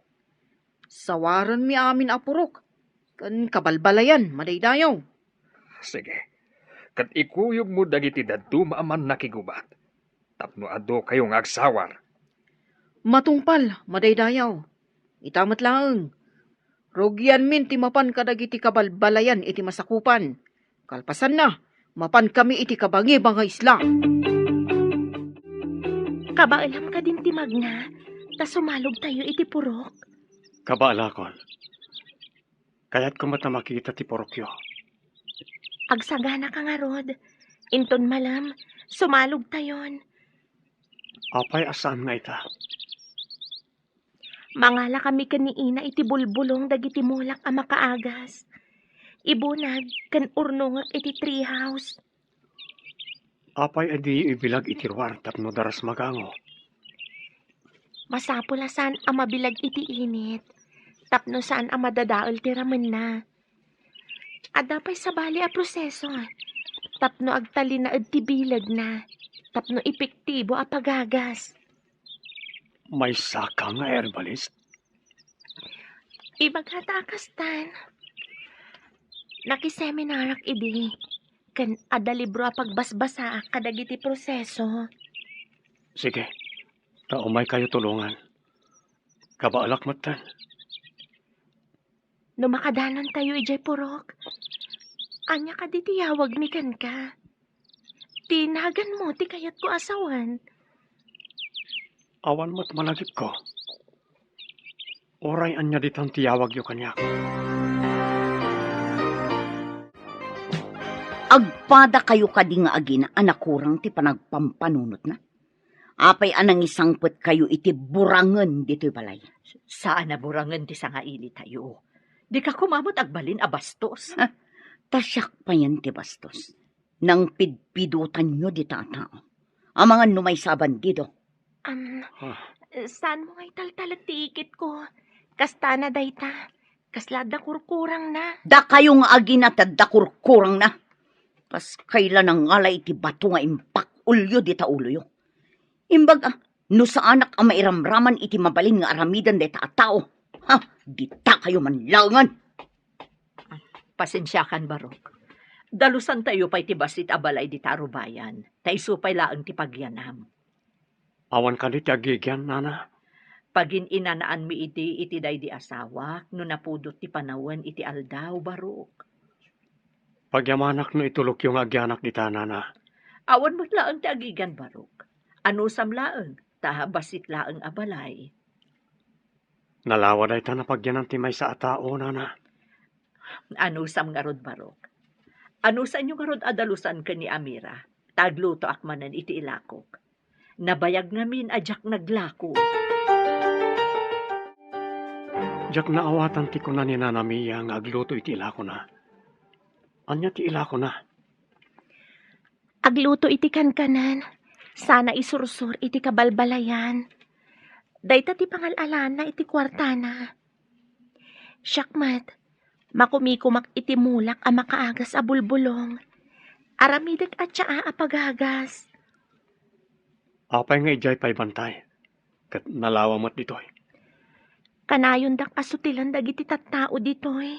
Sawaranmi amin a purok, ken kabalbalayan, madaydayaw. Sige, ket ikuyogmo dagiti dadduma a mannakigubat, tapno adukayo nga agsawar. Matungpal, madaydayaw. Ita met laeng. Rugianmin ti mapan kadagiti kabalbalayan iti masakupan. Kalpasanna, mapankami iti kabangibang nga isla. Kabaelam kadin ti magna, ta sumalogtayo iti purok? Kabaelakon. Kayatko met a makita ti purokyo. Agsaganaka ngarud. Inton malem, sumalogtayon. Apay a saan nga ita? Mangalakami ken ni Ina iti bulbulong dagiti mulak a makaagas. Ibunag ken urnongek iti treehouse. Apay a diyo ibilag iti ruar tapno daras magango? Masapul a saan a mabilag iti init, tapno saan a madadael ti ramenna. Adda pay sabali a proseso, tapno agtalinaed ti bilegna, tapno epektibo a pagagas. Maysaka nga herbalist? Ibagata a kastan. Nakiseminarak idi, ken adda libro a pagbasbasaak kadagiti proseso. Sige, ta umaykayo tulongan. Kabaelak metten. No makadanontayo idiay purok, ania kadi ti yawagmi kenka? Ti naganmo ti kayatko a sawen. Awan met malagipko. Uray ania ditan ti yawagyo kaniak. Agpadakayo kadi nga agina a nakurang ti panagpampanunotna? Apay a nangisangpetkayo iti burangen ditoy balay? Saan a burangen ti sangailitayo. Dika koma met agbalin a bastos. Ha? Ta siak payen ti bastos. Nangpidpidotanyo dita a tao. Amangan no maysa a bandido. Am, Ah. Saanmo nga italtalek ti ikitko? Kastana dayta. Kasla adda kurkurangna. Dakayo nga agina ti adda kurkurangna. Kas kayla nangala iti bato nga impakulyo dita uloyo. Imbag a, no saanak a mairamraman iti mabalin nga aramiden dayta a tao, ha, ditakayo man laengen. Pasensiakan, Barok. Dalusantayo pay ti bassit a balay dita a rubayan, ta isu pay laeng ti pagyanam. Awan kadi ti agigian, nana? Pagin-inanaanmi idi iti daydi asawak no napudot ti panawen iti aldaw, Barok. Pagyamanak no itulokyo nga agianak dita, nana. Awan met laeng ti agigian, Barok. Anusam laeng, ta bassit laeng a balay. Nalawa dayta napagyanan ti maysa a tao, nana. Anusam ngarud, Barok. Anusanyo ngarud a dalusan ken ni Amira, ta aglutoak manen iti ilakok. Nabayag ngamin a diak naglako. Diak naawatan ti kuna ni Nana Mia nga agluto iti ilakona. Ania ti ilakona? Agluto iti kankanan, sana isursor iti kabalbalayan. Dayta ti pangal-alanna iti kuartana. Siak met, makumikumak iti mulak a makaagas a bulbulong. Aramidek a tsaa a pagagas. Apay nga idiay pay bantay, ket nalawa met ditoy? Kanayondak a sutilen dagiti tattao ditoy.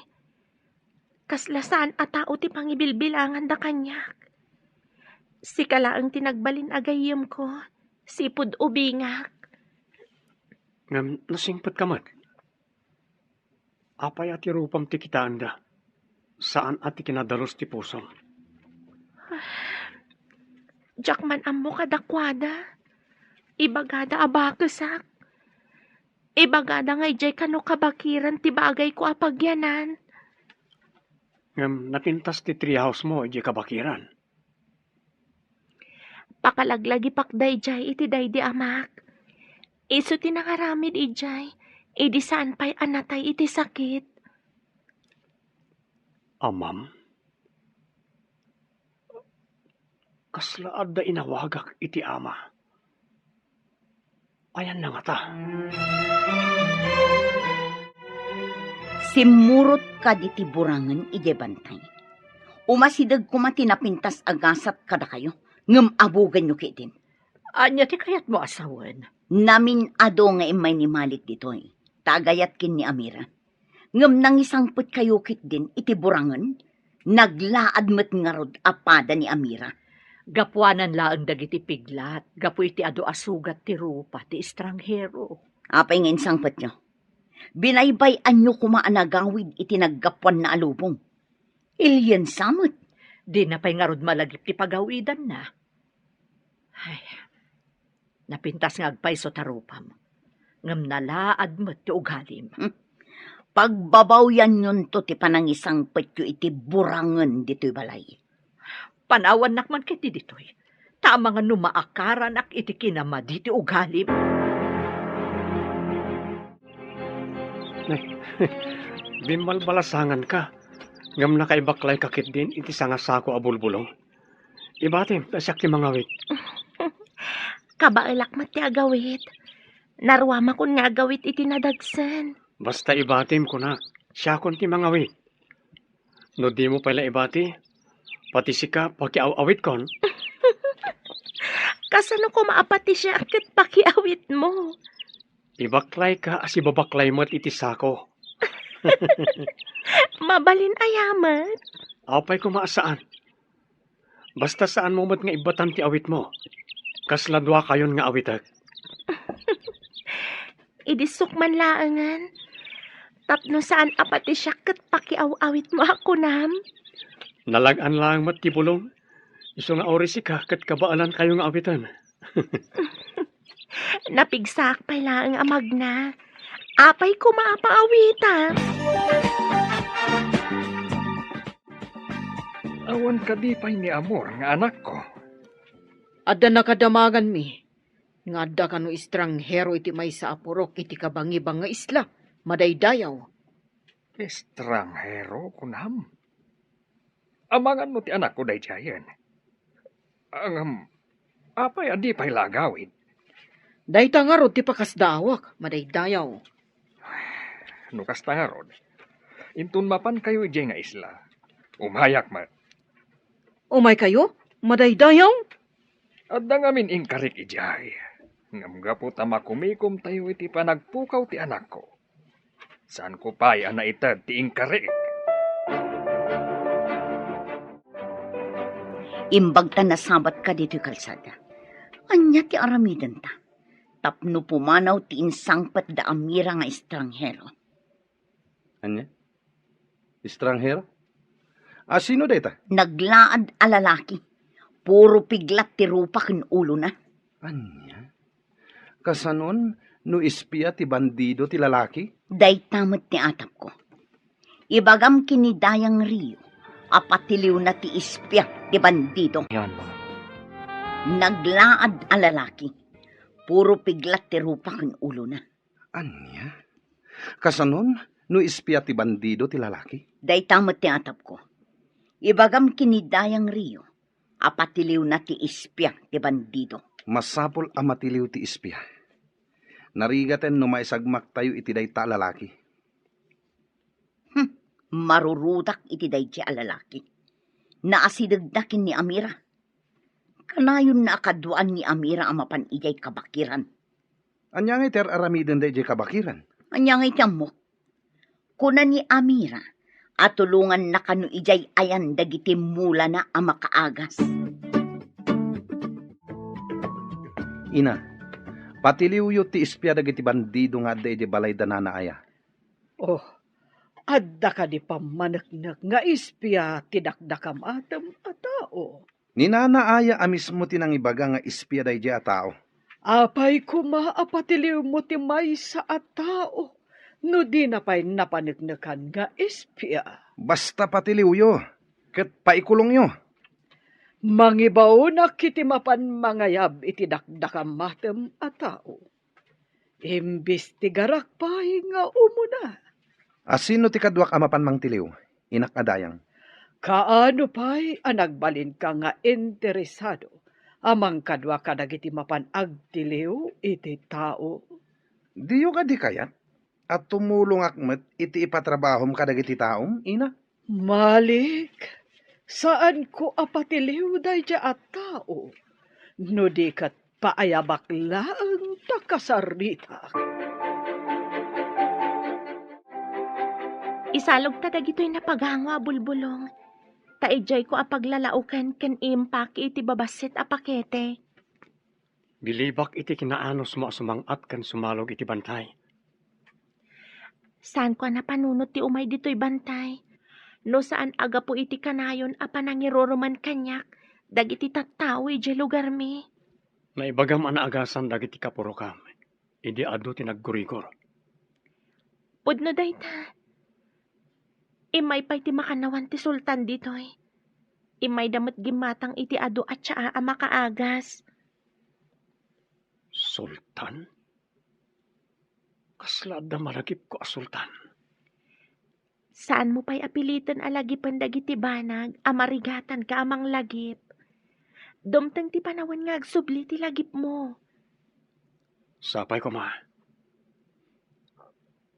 Kasla saan a tao ti pangibilbilanganda kaniak. Sika laeng ti nagbalin a gayyemko, sipud ubingak. Ngem nasingpetka met. Apay a ti rupam ti kitaenda, saan a ti kinadalus ti pusom? Diak man ammo kadakuada. Ibagada a bakesak. Ibagada nga idiay kano kabakiran ti bagayko a pagyanan. Ngem napintas ti treehouse mo idiay kabakiran. Pakalaglagipak daydiay iti daydi amak. Isu ti nangaramid idiay, idi saan pay a natay iti sakit. Amam? Kasla adda inawagak iti ama. Ayanna ngata? Simmurot kaditi burangen idiay bantay. Umasideg koma ti napintas a gasat kadakayo, ngem abugenyo ketdin. Ania ti kayatmo a sawen? Namin-adu nga immay ni Malik ditoy, ta agayat ken ni Amira. Ngem nangisangpetkayo ketdin iti burangen, naglaad met ngarud a pada ni Amira. Gapuanan laeng dagiti piglat, gapu iti adu a sugat ti rupa ti estranghero. Apay nga insangpetyo? Binaybay-anyo koma a nagawid iti naggapuanna a lubong. Iliensa met. Dina pay ngarud malagip ti pagawidanna. Ay, napintas nga agpayso ta rupam. Ngem nalaad met ti ugalim. Hmm. Pagbabawyanyonto ti panangisangpetyo iti burangen ditoy balay. Panawannak man ketdi ditoy. Ta amangan no maakaranak iti kinamadi ti ugalim. Bimbalbalasanganka, ngem nakaibaklayka ketdin iti sangasako a bulbulong. Ibatim, ta siak ti mangawit. Kabaelak met ti agawit. Naruamakon nga agawit iti nadagsen. Basta ibatim, kunak, siakon ti mangawit. No dimo pay la ibati, pati sika pakiaw-awitkon. Kasano koma a pati siak ket pakiawitmo? Ibaklayka a sibabaklay met iti sako. Mabalin aya met? Apay koma a saan? Basta saanmo met nga ibbatan ti awitmo. Kasla duakayon nga awitek. Idi sukman laengen, tapno saan a pati siak ket pakiaw-awitmo a kunam. Nalag-an laeng met ti bulong. Isu nga uray sika ket kabaelankayo nga awiten. Napigsaak pay laeng a magna. Apay koma a paawitam? Awan kadi pay ni Amor nga anakko? Adda nakadamaganmi nga adda kano estranghero iti maysa a purok iti kabangibang nga isla, madaydayaw. Estranghero, kunam? Amangan no ti anakko daydiayen. Ngem, apay a di pay la agawid? Dayta ngarud ti pakasdaawak, madaydayaw. No kasta ngarud, inton mapankayo idiay nga isla, umayak met. Umaykayo, madaydayaw? Adda ngamin inkarik idiay. Ngem gapu ta makumikomtayo iti panagpukaw ti anakko, saanko pay a naited ti inkarik. Imbag ta nasabat kaditoy kalsada. Ania ti aramidenta? Tapno pumanaw ti insangpet da Amira nga estranghero. Ania? Estranghero? A, sino dayta? Naglaad a lalaki. Puro piglat ti rupa ken ulona. Ania? Kasanon no espia ti bandido ti lalaki? Dayta met ti atapko. Ibagam ken ni Dayang Rio a patiliwna ti espia ti bandido. Yan, mga. Naglaad a lalaki. Puro piglat ti rupa ken ulona. Ania? Kasanon no espia ti bandido ti lalaki? Dayta met ti atapko. Ibagam ken ni Dayang Rio a patiliwna ti espia ti bandido. Masapul a matiliw ti espia. Narigaten no maisagmaktayo iti dayta a lalaki. Hmm, marurudak iti daydiay a lalaki. naasidegda ken ni Amira. Kanayonna a kaduaan ni Amira a mapan idiay kabakiran. Ania ngay ti ar-aramidenda idiay kabakiran? Ania ngay ti ammok? Kuna ni Amira a tulonganna kano idiay ayan dagiti mulana a makaagas. Ina, patiliwyo ti espia dagiti bandido nga adda idiay balay da Nana Aya. Oh, adda kadi pammaneknek nga espia ti dakdakamatem a tao? Ni Nana Aya a mismo ti nangibaga nga espia daydiay a tao. Apay koma a patiliwmo ti maysa a tao no dina pay napaneknekan nga espia? Basta patiliwyo, ket paikulongyo. Mangibaonak iti mapan mangayab iti dakdakamatem a tao. Imbestigarak pay nga umuna. A sino ti kaduak a mapan mangtiliw, inak a dayang? Kaano pay a nagbalinka nga interesado a mangkadua kadagiti mapan agtiliw iti tao? Diyo kadi kayat a tumulongak met iti ipatrabahom kadagiti taom, ina? Malik, saanko a patiliw daydiay a tao, no di ket paayabak laeng ta kasaritak. Isalogta dagitoy napagango a bulbulong, ta idiayko a paglalaoken ken impaki iti babassit a pakete. Bilibak iti kinaanusmo a sumang-at ken sumalog iti bantay. Saanko a napanunot ti umay ditoy bantay, no saan a gapu iti kanayon a panangiruruman kaniak dagiti tattao idiay lugarmi. Naibagam a naagasan dagiti kapurokam idi adu ti naggurigor. Pudno dayta. Immay pay ti makannawan ti sultan ditoy. Immayda met gimmatang iti adu a tsaa a makaagas. Sultan? Kasla adda malagipko a sultan? Saanmo pay a piliten a lagipen dagiti banag a marigatanka a manglagip. Dumteng ti panawen nga agsubli ti lagipmo. Sapay koma.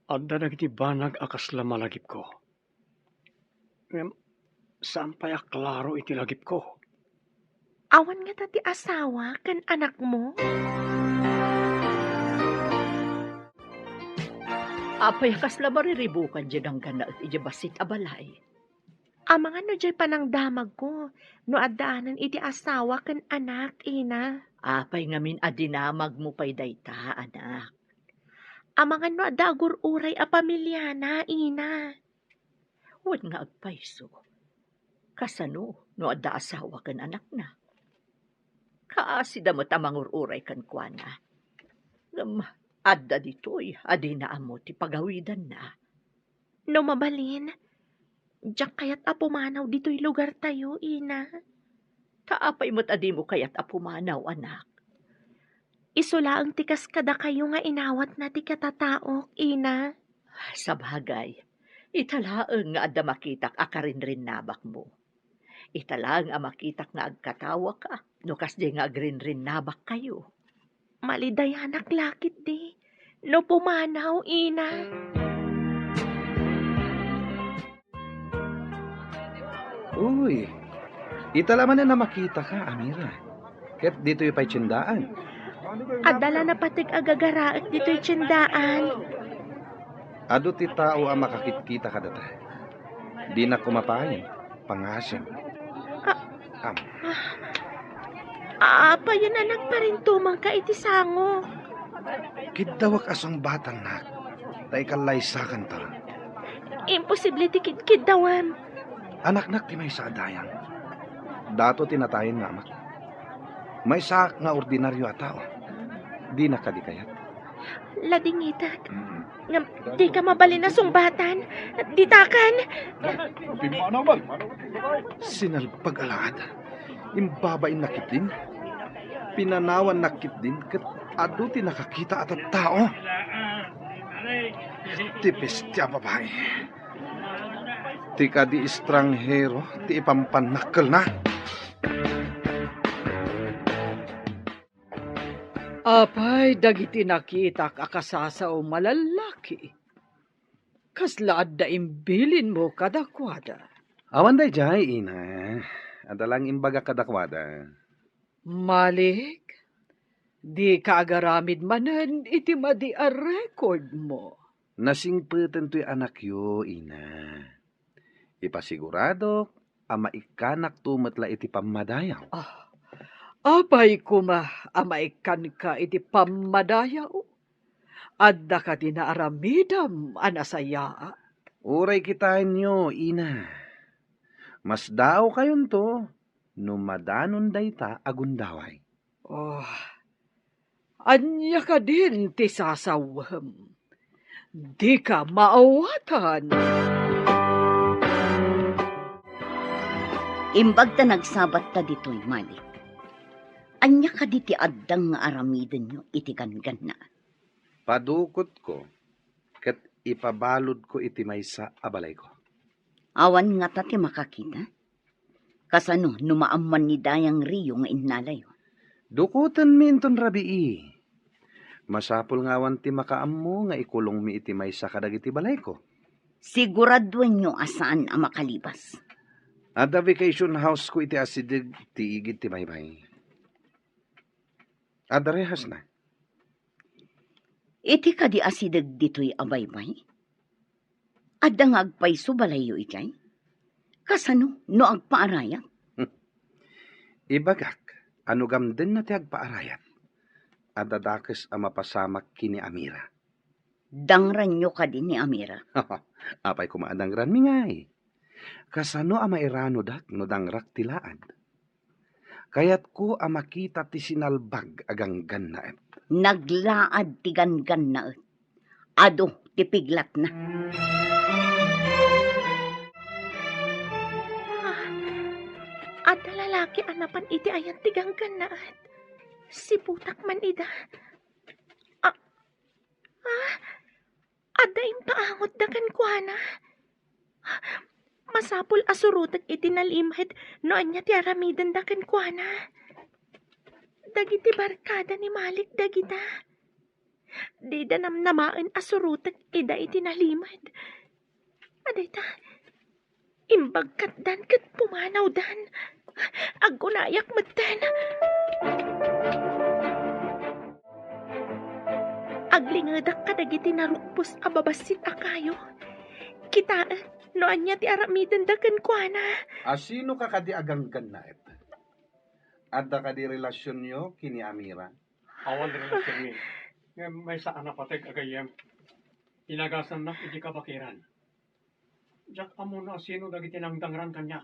Adda dagiti banag a kasla malagipko. Ngem saan pay a klaro iti lagipko. Awan ngata ti asawa ken anakmo? Apay a kasla mariribukan diay dangganaet idiay bassit a balay? Amangan no diay panangdamagko no addaanen iti asawa ken anak, ina. Apay ngamin a dinamagmo pay dayta, anak? Amangan no adda agur-uray a pamiliana, ina. Wen nga agpayso, kasano no adda asawa ken anakna? Kaasida met a mangur-uray kenkuana. Ngem adda ditoy a dina ammo ti pagawidanna. No mabalin, diak kayat a pumanaw ditoy lugartayo, ina. Ta apay met a dimo kayat a pumanaw, anak? Isu laeng ti kas kadakayo nga inawatna ti katataok, ina. Sabagay, ita laeng nga adda makitak a karinrinnabakmo. Ita laeng a makitak nga agkatawaka no kasdiay nga agrinrinnabakkayo. Malidayanak la ketdi no pumanaw, ina. Uy, ita la manen a makitaka, Amira. Ket ditoy pay tiendaan. Adda la napateg a gagaraek ditoy tiendaan. Adu ti tao a makakitkita kadata. Dinak koma payen pangasem. Ah. Am. Ah, apayen a nagparintumangka iti sango? Kiddawak a sungbatannak, ta ikallaysakanto. Imposible ti kidkiddawam. Anaknak ti maysa a dayang. Dato ti natayen nga amak. Maysaak nga ordinario a tao. Dinak kadi kayat? Ladingitek. Mm. Ngem dika mabalin a sungbatan. Ditakan. Sinalpag a laad. Imbabainnak ketdin. Pinanawannak ketdin ket adu ti nakakita a tattao. Ti bestia a babai. Ti kadi estranghero ti ipampannakkelna. Apay dagiti nakitak a kasasaom a lallaki? Kasla adda imbilinmo kadakuada? Awan daydiay, ina. Adda lang imbagak kadakuada. Malik, dika agaramid manen iti madi a record mo. Nasingpeten toy anakyo, ina. Ipasiguradok a maikkanakto met la iti pammadayaw. Ah, apay koma a maikkanka iti pammadayaw? Adda kadi naaramidem a nasayaat? Uray kitaenyo, ina. Masdaawkayonto no madanon dayta a gundaway. Oh, ania kadin ti sasawem? Dika maawatan. Imbag ta nagsabatta ditoy, Malik. Ania kadi ti addang nga aramidenyo iti gangganna? Padukotko ket ipabaludko iti maysa a balayko. Awan ngata ti makakita? Kasano no maammoan ni Dayang Rio nga innalayo? Dukotenmi inton rabii. Masapul nga awan ti makaammo nga ikulongmi iti maysa kadagiti balayko. Siguraduenyo a saan a makalibas. Adda vacation house ko iti asideg ti igid ti baybay. Adda rehasna. Iti kadi asideg ditoy a baybay? Adda nga agpayso balayyo idiay? Kasano no agpaarayat? Ibagak a no gamdenna ti agpaarayat, adda dakes a mapasamak ken ni Amira. Dangranyo kadi ni Amira? Apay koma a dangranmi ngay? Kasano a mairanodak no dangrak ti laad? Kayatko a makita ti sinalbag a ganggannaet. Naglaad ti ganggannaet. Adu ti piglatna. Ah, adda lalaki a napan iti ayan ti ganggannaet. Siputak man ida. Ah, ah, adda impaangotda kenkuana. Masapul a surotek iti nalimed no ania ti aramidenda kenkuana. Dagiti barkada ni Malik dagita. Dida namnamaen a surotek ida iti nalimed. Adayta, imbagkatdan ket pumanawdan. Agunayak metten. Aglingedak kadagiti narukbos a babassit a kayo. Kitaek no ania ti aramidenda kenkuana. Asino ka kadi a ganggannaet? Adda kadi relasionyo ken ni Amira? Awan relasionmi. Ngem maysa a napateg a gayyem. Inagasannak iti kabakiran. Diak ammo no asino dagiti nangdangran kaniak.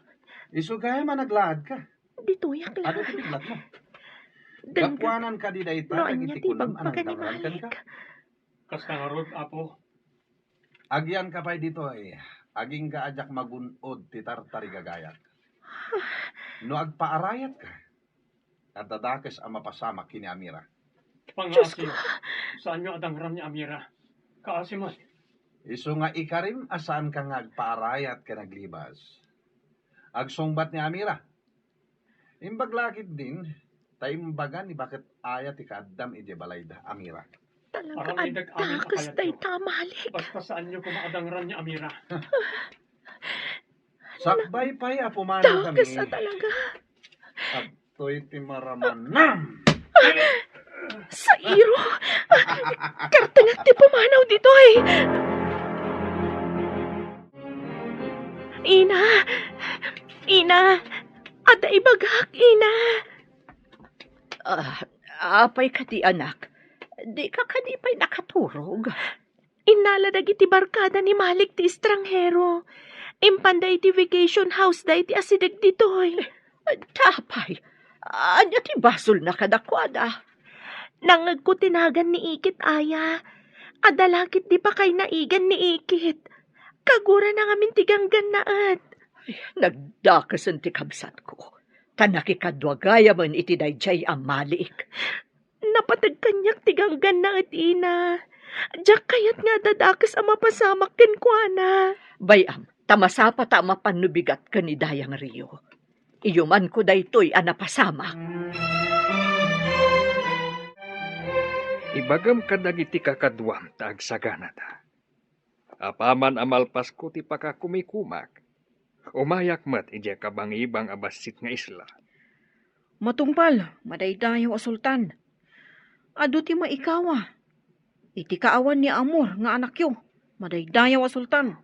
Isu gayam a naglaadka. Ditoyak laeng. Adu ti piglatmo? Denggen. Gapuanan kadi dayta dagiti kunam a nangdangran kenka? Kasta ngarud, Apo. Agyanka pay ditoy, agingga a diak magun-od ti tartarigagayak. No agpaarayatka, adda dakes a mapasamak ken ni Amira. Pangaasiyo, saanyo a dangran ni Amira. Kaasi met. Isu nga ikarim a saanka nga agpaarayat ken aglibas. Agsungbat ni Amira. Imbag la ketdin, ta imbaga ni baket aya ti kaaddam idiay balayda, Amira. Talaga, aramidek amin a kayatyo. Adda kasta ita, Malik. Basta saanyo koma a dangran ni Amira. Sakbay pay a pumanawkami. Dakes a talaga. Adtoy ti maramanam. Sairo! Kartengek ti pumanaw ditoy! Ina! Ina! Adda ibagak, Ina! Ah, apay kadi, anak? Dika kadi pay nakaturog? Innala dagiti barkada ni Malik ti estranghero. Impanda iti vacation house da iti asideg ditoy. Apay, ania ti basolna kadakuada? Nangngegko ti nagan ni Ikit aya. Adda la ketdi pakay naigan ni Ikit. Kagurana ngamin ti ganggannaet. Ay, nagdakesen ti kabsatko. Ta nakikadua gayamen iti daydiay a Malik. Napateg kaniak ti ganggannaet, Ina. Diak kayat nga adda dakes a mapasamak kenkuana. Bay-am, ta masapata a mapan no bigat ken ni Dayang Rio. Iyumanko daytoy a napasamak. Ibagam kadagiti kakaduam ta agsaganata. Apaman a malpasko ti pakakumikumak, Umayak met idiay kabangibang a bassit nga isla. Matungpal, madaydayaw a sultan. Adu ti maikawa. Iti kaawan ni Amor nga anakyo, madaydayaw a sultan.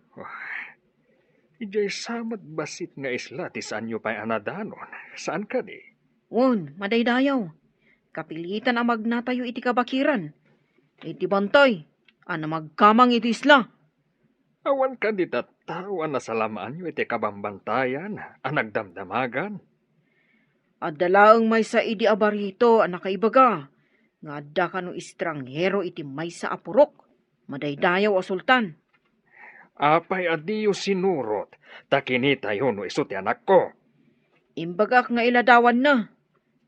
Idiay sa met bassit nga isla ti saanyo pay a nadanon, saan kadi? Wen, madaydayaw. Kapilitan a magnatayo iti kabakiran. Iti bantay, a namagkamang iti isla. Awan kadi tattao a nasalamaanyo iti kabambantayan a nagdamdamagan? Adda laeng maysa idi a barito a nakaibaga nga adda kano estranghero iti maysa a purok, madaydayaw a sultan. Apay a diyo sinurot ta kinitayo no isu ti anakko? Imbagak nga iladawanna,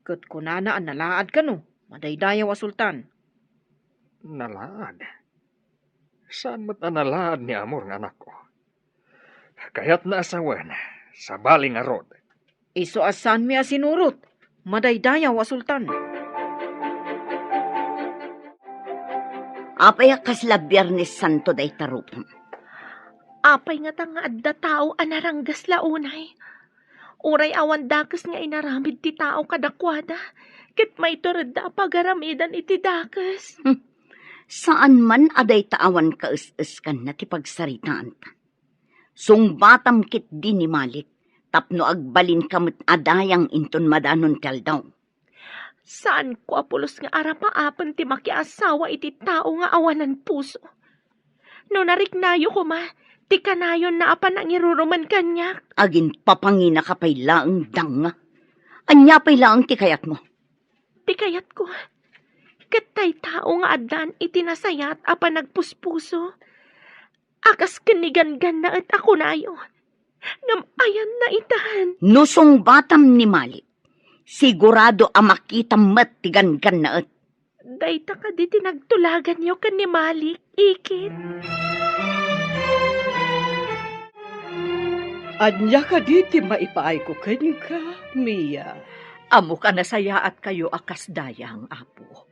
ket kunana a nalaad kano, madaydayaw a sultan. Nalaad? Saan met a nalaad ni Amor nga anakko? Kayatna a sawen, sabali ngarud. Isu a saanmi a sinurot, madaydayaw a sultan. Apay a kasla Biernes Santo dayta rupam? Apay ngata nga adda tao a naranggas la unay? Uray awan dakes nga inaramid ti tao kadakuada, ket maituredda a pagaramidan iti dakes. Hmm. Saan man a dayta awan kaes-eskanna ti pagsaritaanta. Sungbatam ketdi ni Malik tapno agbalinka met a dayang inton madanon ti aldaw. Saanko a pulos nga arapaapen ti makiasawa iti tao nga awanan puso. No nariknayo koma, ti kanayonna a panangiruruman kaniak. Aginpapanginaka pay laeng, danga. Ania pay laeng ti kayatmo? Ti kayatko, ket tay tao nga addan iti nasayat a panagpuspuso, a kas ken ni Ganggannaet a kunayo, ngem ayanna itan. No sungbatam ni Malik, sigurado a makitam met ti Ganggannaet. Dayta kadi ti nagtulaganyo ken ni Malik, Ikit? Ania kadi ti maipaayko kenka, Mia? Ammok a nasayaatkayo a kas dayang, Apo.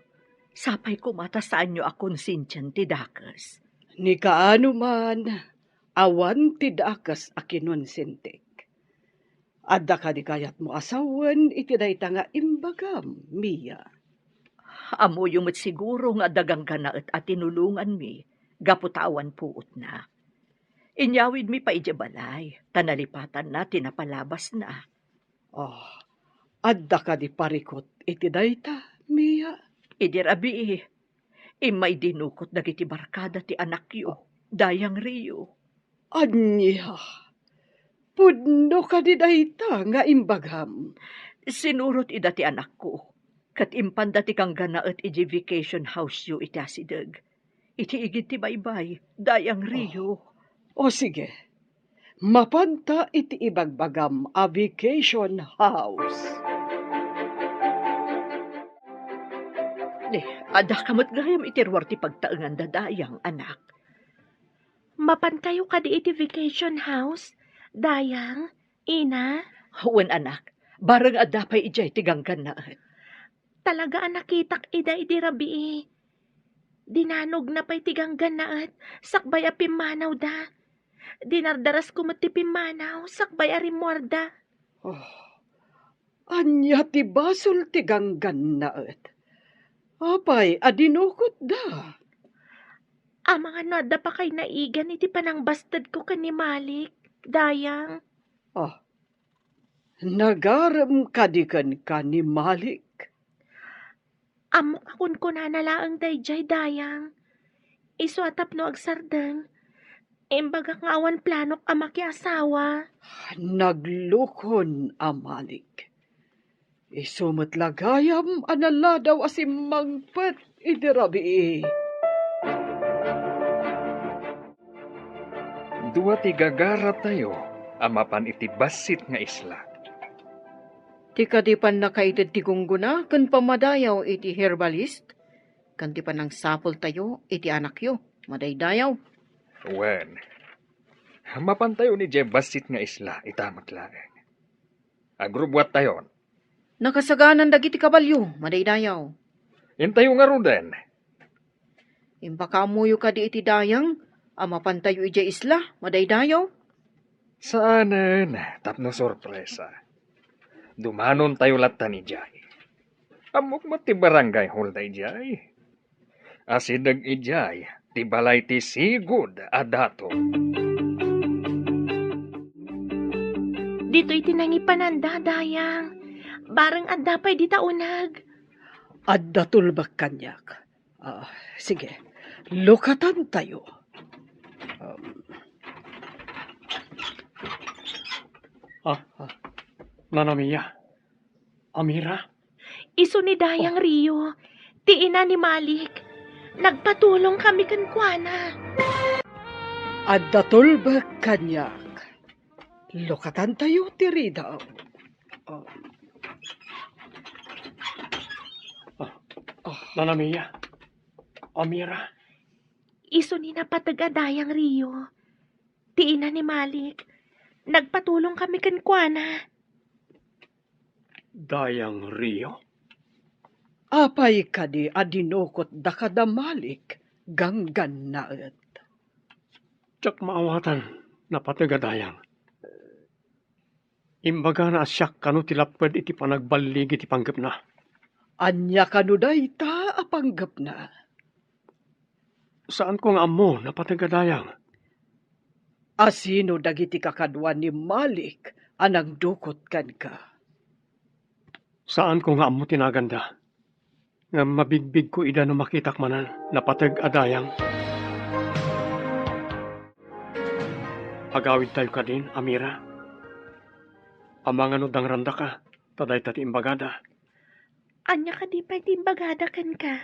Sapay koma ta saanyo a konsensian ti dakes. Ni kaano man, awan ti dakes a kinonsentik. Adda kadi kayatmo a sawen iti dayta nga imbagam, Mia? Ammoyo met siguro nga adda Ganggannaet a tinulonganmi gapu ta awan puotna. Inyawidmi pay idiay balay, ta nalipatanna ti napalabasna. Ah, adda kadi parikut iti dayta, Mia? Idi rabii, immay dinukot dagiti barkada ti anakyo, Dayang Rio. Ania? Pudno kadi dayta nga imbagam? Sinurot ida ti anakko, ket impanda ti Ganggannaet idiay vacation house-yo iti asideg. Iti igid ti baybay, Dayang Rio. O, sige. Mapanta iti ibagbagam a vacation house. Ni, adda ka met gayam iti ruar ti pagtaenganda, Dayang, anak. Mapankayo kadi iti vacation house, Dayang, Ina? Wen, anak. Bareng adda pay idiay ti Ganggannaet. Talaga a nakitak ida idi rabii. Dinanogna pay ti Ganggannaet sakbay a pimmanawda. Dinardarasko met ti pimmanaw sakbay a rimmuarda. Oh, ania ti basol ti Ganggannaet? Apay a dinukotda? Amangan no adda pakay naigan iti panangbastedko ken ni Malik, Dayang. Ah, nagarem kadi kenka ni Malik? Ammok a kunkunana laeng daydiay, Dayang. Isu a tapno agsardeng, imbagak nga awan planok a makiasawa. Naglukon a Malik. Isu met la gayam a naladaw a simmangpet idi rabii. Dua ti gagaratayo a mapan iti bassit nga isla. Ti kadi pannakaited ti gunggona ken pammadayaw iti herbalist, ken ti panangsapultayo iti anakyo, madaydayaw. Wen, mapantayon idiay bassit nga isla, ita met laeng. Agrubbuattayon. Nakasaganan dagiti kabalio, madaydayaw. Intayo ngaruden. Impakaammoyo kadi iti Dayang a mapantayo idiay isla, madaydayaw? Saanen tapno sorpresa. Dumanontayo lattan idiay. Ammok met ti barangay hall daydiay. Asideg idiay ti balay ti sigud a dato. Ditoy ti nangipananda, Dayang. Bareng adda pay dita uneg. Adda tulbek kaniak. Ah, sige, lukatantayo. Um, ah, ah, Nana Mia, Amira? Isu ni Dayang Rio, ti ina ni Malik. Nagpatulong kami kenkuana. Adda tulbek kaniak. Lukatantayo ti ridaw. Oh. Ah, Nana Mia, Amira? Isu ni napateg a Dayang Rio, ti ina ni Malik. Nagpatulong kami kenkuana. Dayang Rio? Apay kadi a dinukotda kada Malik ganggannaet? Diak maawatan, napateg a Dayang. Imbagana a siak kano ti lapped iti panagballigi ti panggepna. Ania kano dayta a panggepna? Saanko nga ammo, napateg a Dayang. Asino dagiti kakadua ni Malik a nangdukot kenka? Saanko nga ammo ti naganda. Ngem mabigbigko ida no makitak manen, napateg a Dayang. Agawidtayo kadin, Amira. Amangan no dangrandaka, ta dayta ti imbagada. Ania kadi pay ti imbagada kenka?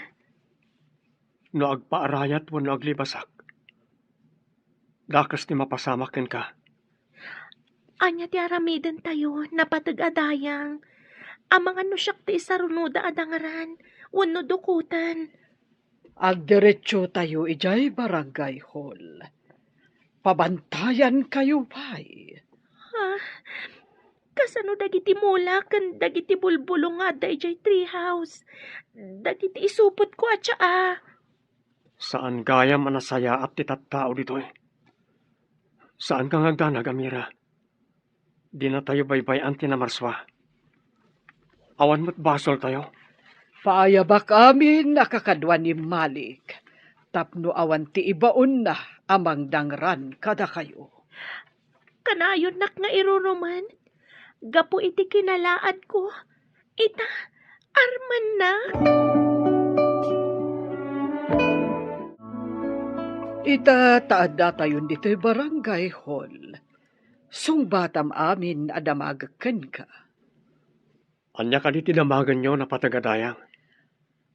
No agpaarayat wenno aglibasak, dakes ti mapasamak kenka. Ania ti aramidentayo, napateg a Dayang? Amangan no siak ti isarunoda a dangran wenno dukotan. Agdiretsotayo idiay barangay hall. Pabantayankayo pay. Ha? Kasano dagiti mula ken dagiti bulbulong nga adda idiay treehouse? Dagiti isupotko a tsaa. Saan gayam a nasayaat ti tattao ditoy. Saanka nga agdanag, Amira. Dinatayo baybay-an ti namarsua. Awan met basoltayo. Paayabak amin a kakadua ni Malik tapno awan ti ibaonna a mangdangran kadakayo. Kanayonnak nga irurumen gapu iti kinalaadko. Ita, armanna. Ita, ta addatayon ditoy barangay hall. Sungbatam amin a damagek kenka. Ania kadi ti damagenyo, napateg a Dayang?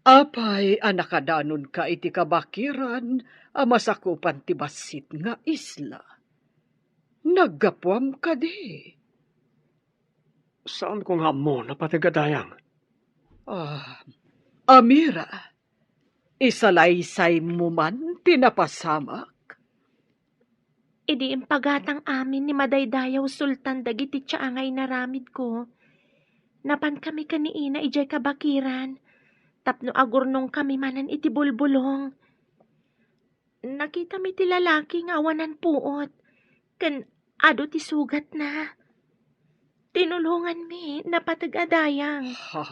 Apay a nakadanonka iti kabakiran a masakupan ti bassit nga isla? Naggapuam kadi? Saanko nga ammo, napateg a Dayang. Ah, Amira, isalaysaymo man ti napasamak? Idi impagatang amin ni Madaydayaw Sultan dagiti tsaa nga inaramidko, napankami ken ni Ina idiay kabakiran tapno agurnongkami manen iti bulbulong. Nakitami ti lalaki nga awanan puot ken adu ti sugatna. Tinulonganmi, napateg a Dayang. Ha?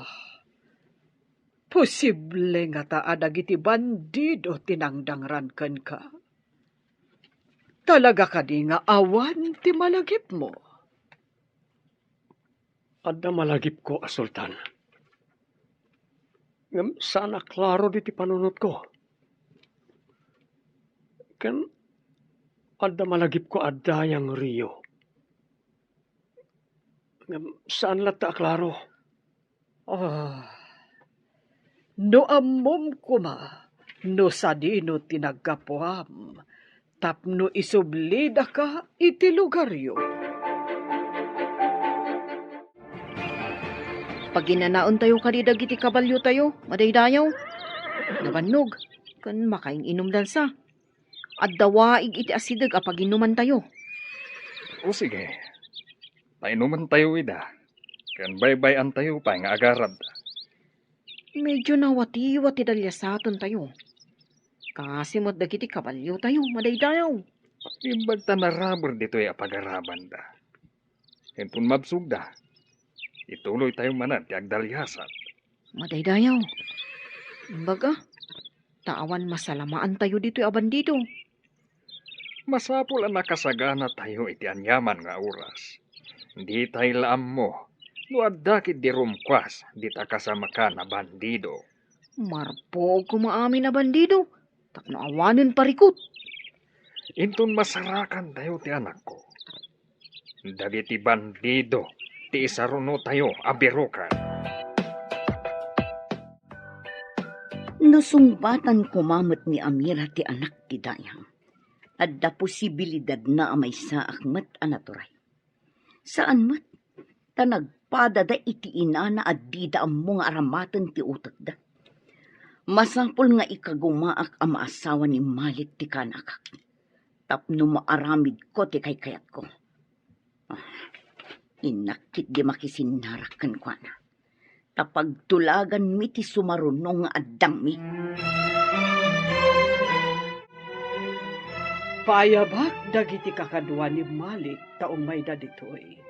Posible ngata a dagiti bandido ti nangdangran kenka? Talaga kadi nga awan ti malagipmo? Adda malagipko a Sultan. Ngem saan a klaro diti panunotko. Ken adda malagipko a Dayang Rio. Ngem saan latta a klaro. Ah, no ammom koma no sadino ti naggapuam tapno isublidaka iti lugaryo. Paginanaentayo kadi dagiti kabaliotayo, madaydayaw. Nabannog, ken makain-inumdansa. Adda waig iti asideg a paginumantayo. O sige, painumantayo ida, ken baybay-antayo pay nga agarabda. Medyo nawatiwat ti daliasatentayo. Kasi met dagiti kabaliotayo, madaydayaw. Imbag ta naraber ditoy a pagarabanda. Inton mabsogda, ituloytayo manen ti agdaliasat. Madaydayaw. Imbaga, ta awan masalamaantayo ditoy a bandido. Masapul a nakasaganatayo iti aniaman nga oras. Ditay la ammo no adda ketdi rumkuas dita kasamakan a bandido. Marpuog koma amin a bandido tapno awanen parikut. Inton masarakantayo ti anakko, dagiti bandido ti isarunotayo a biroken. No sungbatan koma met ni Amira ti anak ti dayang, adda posibilidadna a maysaak met a naturay. Saan met, ta nagpadada iti inana a dida ammo nga aramaten ti utekda. Masapul nga ikagumaak a maasawa ni Malik ti kanakak, tapno maaramidko ti kaykayatko. Ah, innak ketdi makisinnarak kenkuana, ta pagtulaganmi ti sumaruno nga addangmi. Paayabak dagiti kakadua ni Malik ta umayda ditoy.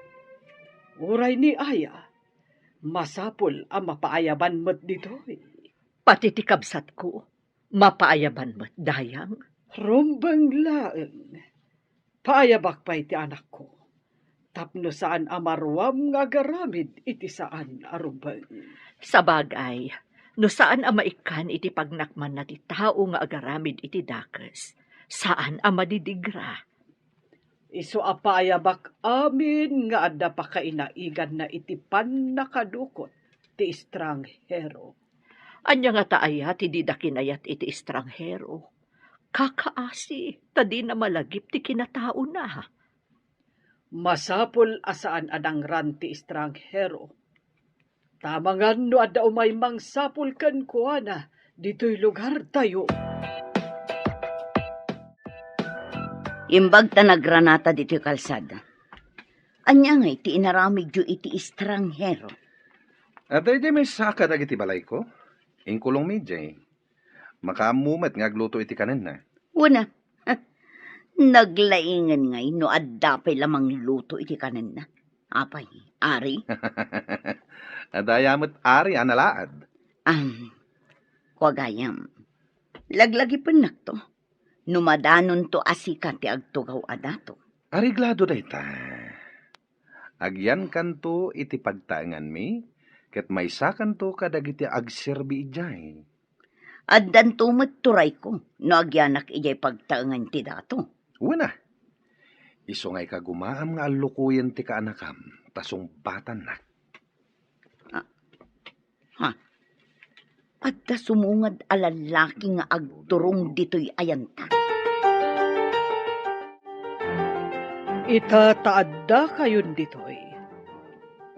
Uray ni Aya, masapul a mapaayaban met ditoy. Pati ti kabsatko, mapaayaban met, dayang. Rumbeng laeng. Paayabak pay ti anakko, tapno saan a maruam nga agaramid iti saan a rumbeng. Sabagay, no saan a maikkan iti pagnakmanna ti tao nga agaramid iti dakes, saan a madidigra. Isu a paayabak amin nga adda pakainaiganna iti pannakadukot ti estranghero. Ania ngata aya ti dida kinayat iti estranghero? Kakaasi, ta dina malagip ti kinataona. Masapul a saan a nangran ti estranghero. Ta amangan no adda umay mangsapul kenkuana ditoy lugartayo. Imbag ta nagranata ditoy kalsada. Ania ngay ti inaramidyo iti estranghero? Adda idiay maysa kadagiti balayko. Inkulongmi idiay. Makaammo met nga agluto iti kanenna. Wen a, naglaingen ngay no adda pay la mangluto iti kanenna. Apay, Ari? Adda aya met Ari a nalaad. Am, kua gayam, laglagipennakto no madanonto a sika ti agtugaw a dato. Areglado dayta. Agyankanto iti pagtaenganmi, ket maysakanto kadagiti agserbi idiay. Addanto met turayko no agyanak idiay pagtaengan ti dato. Wen a, isu nga ikagumaam nga allukoyen ti kaanakam, ta sungbatannak. Ah, ha? Adda sumungad a lallaki nga agturong ditoy ayanta. Ita ta addakayon ditoy,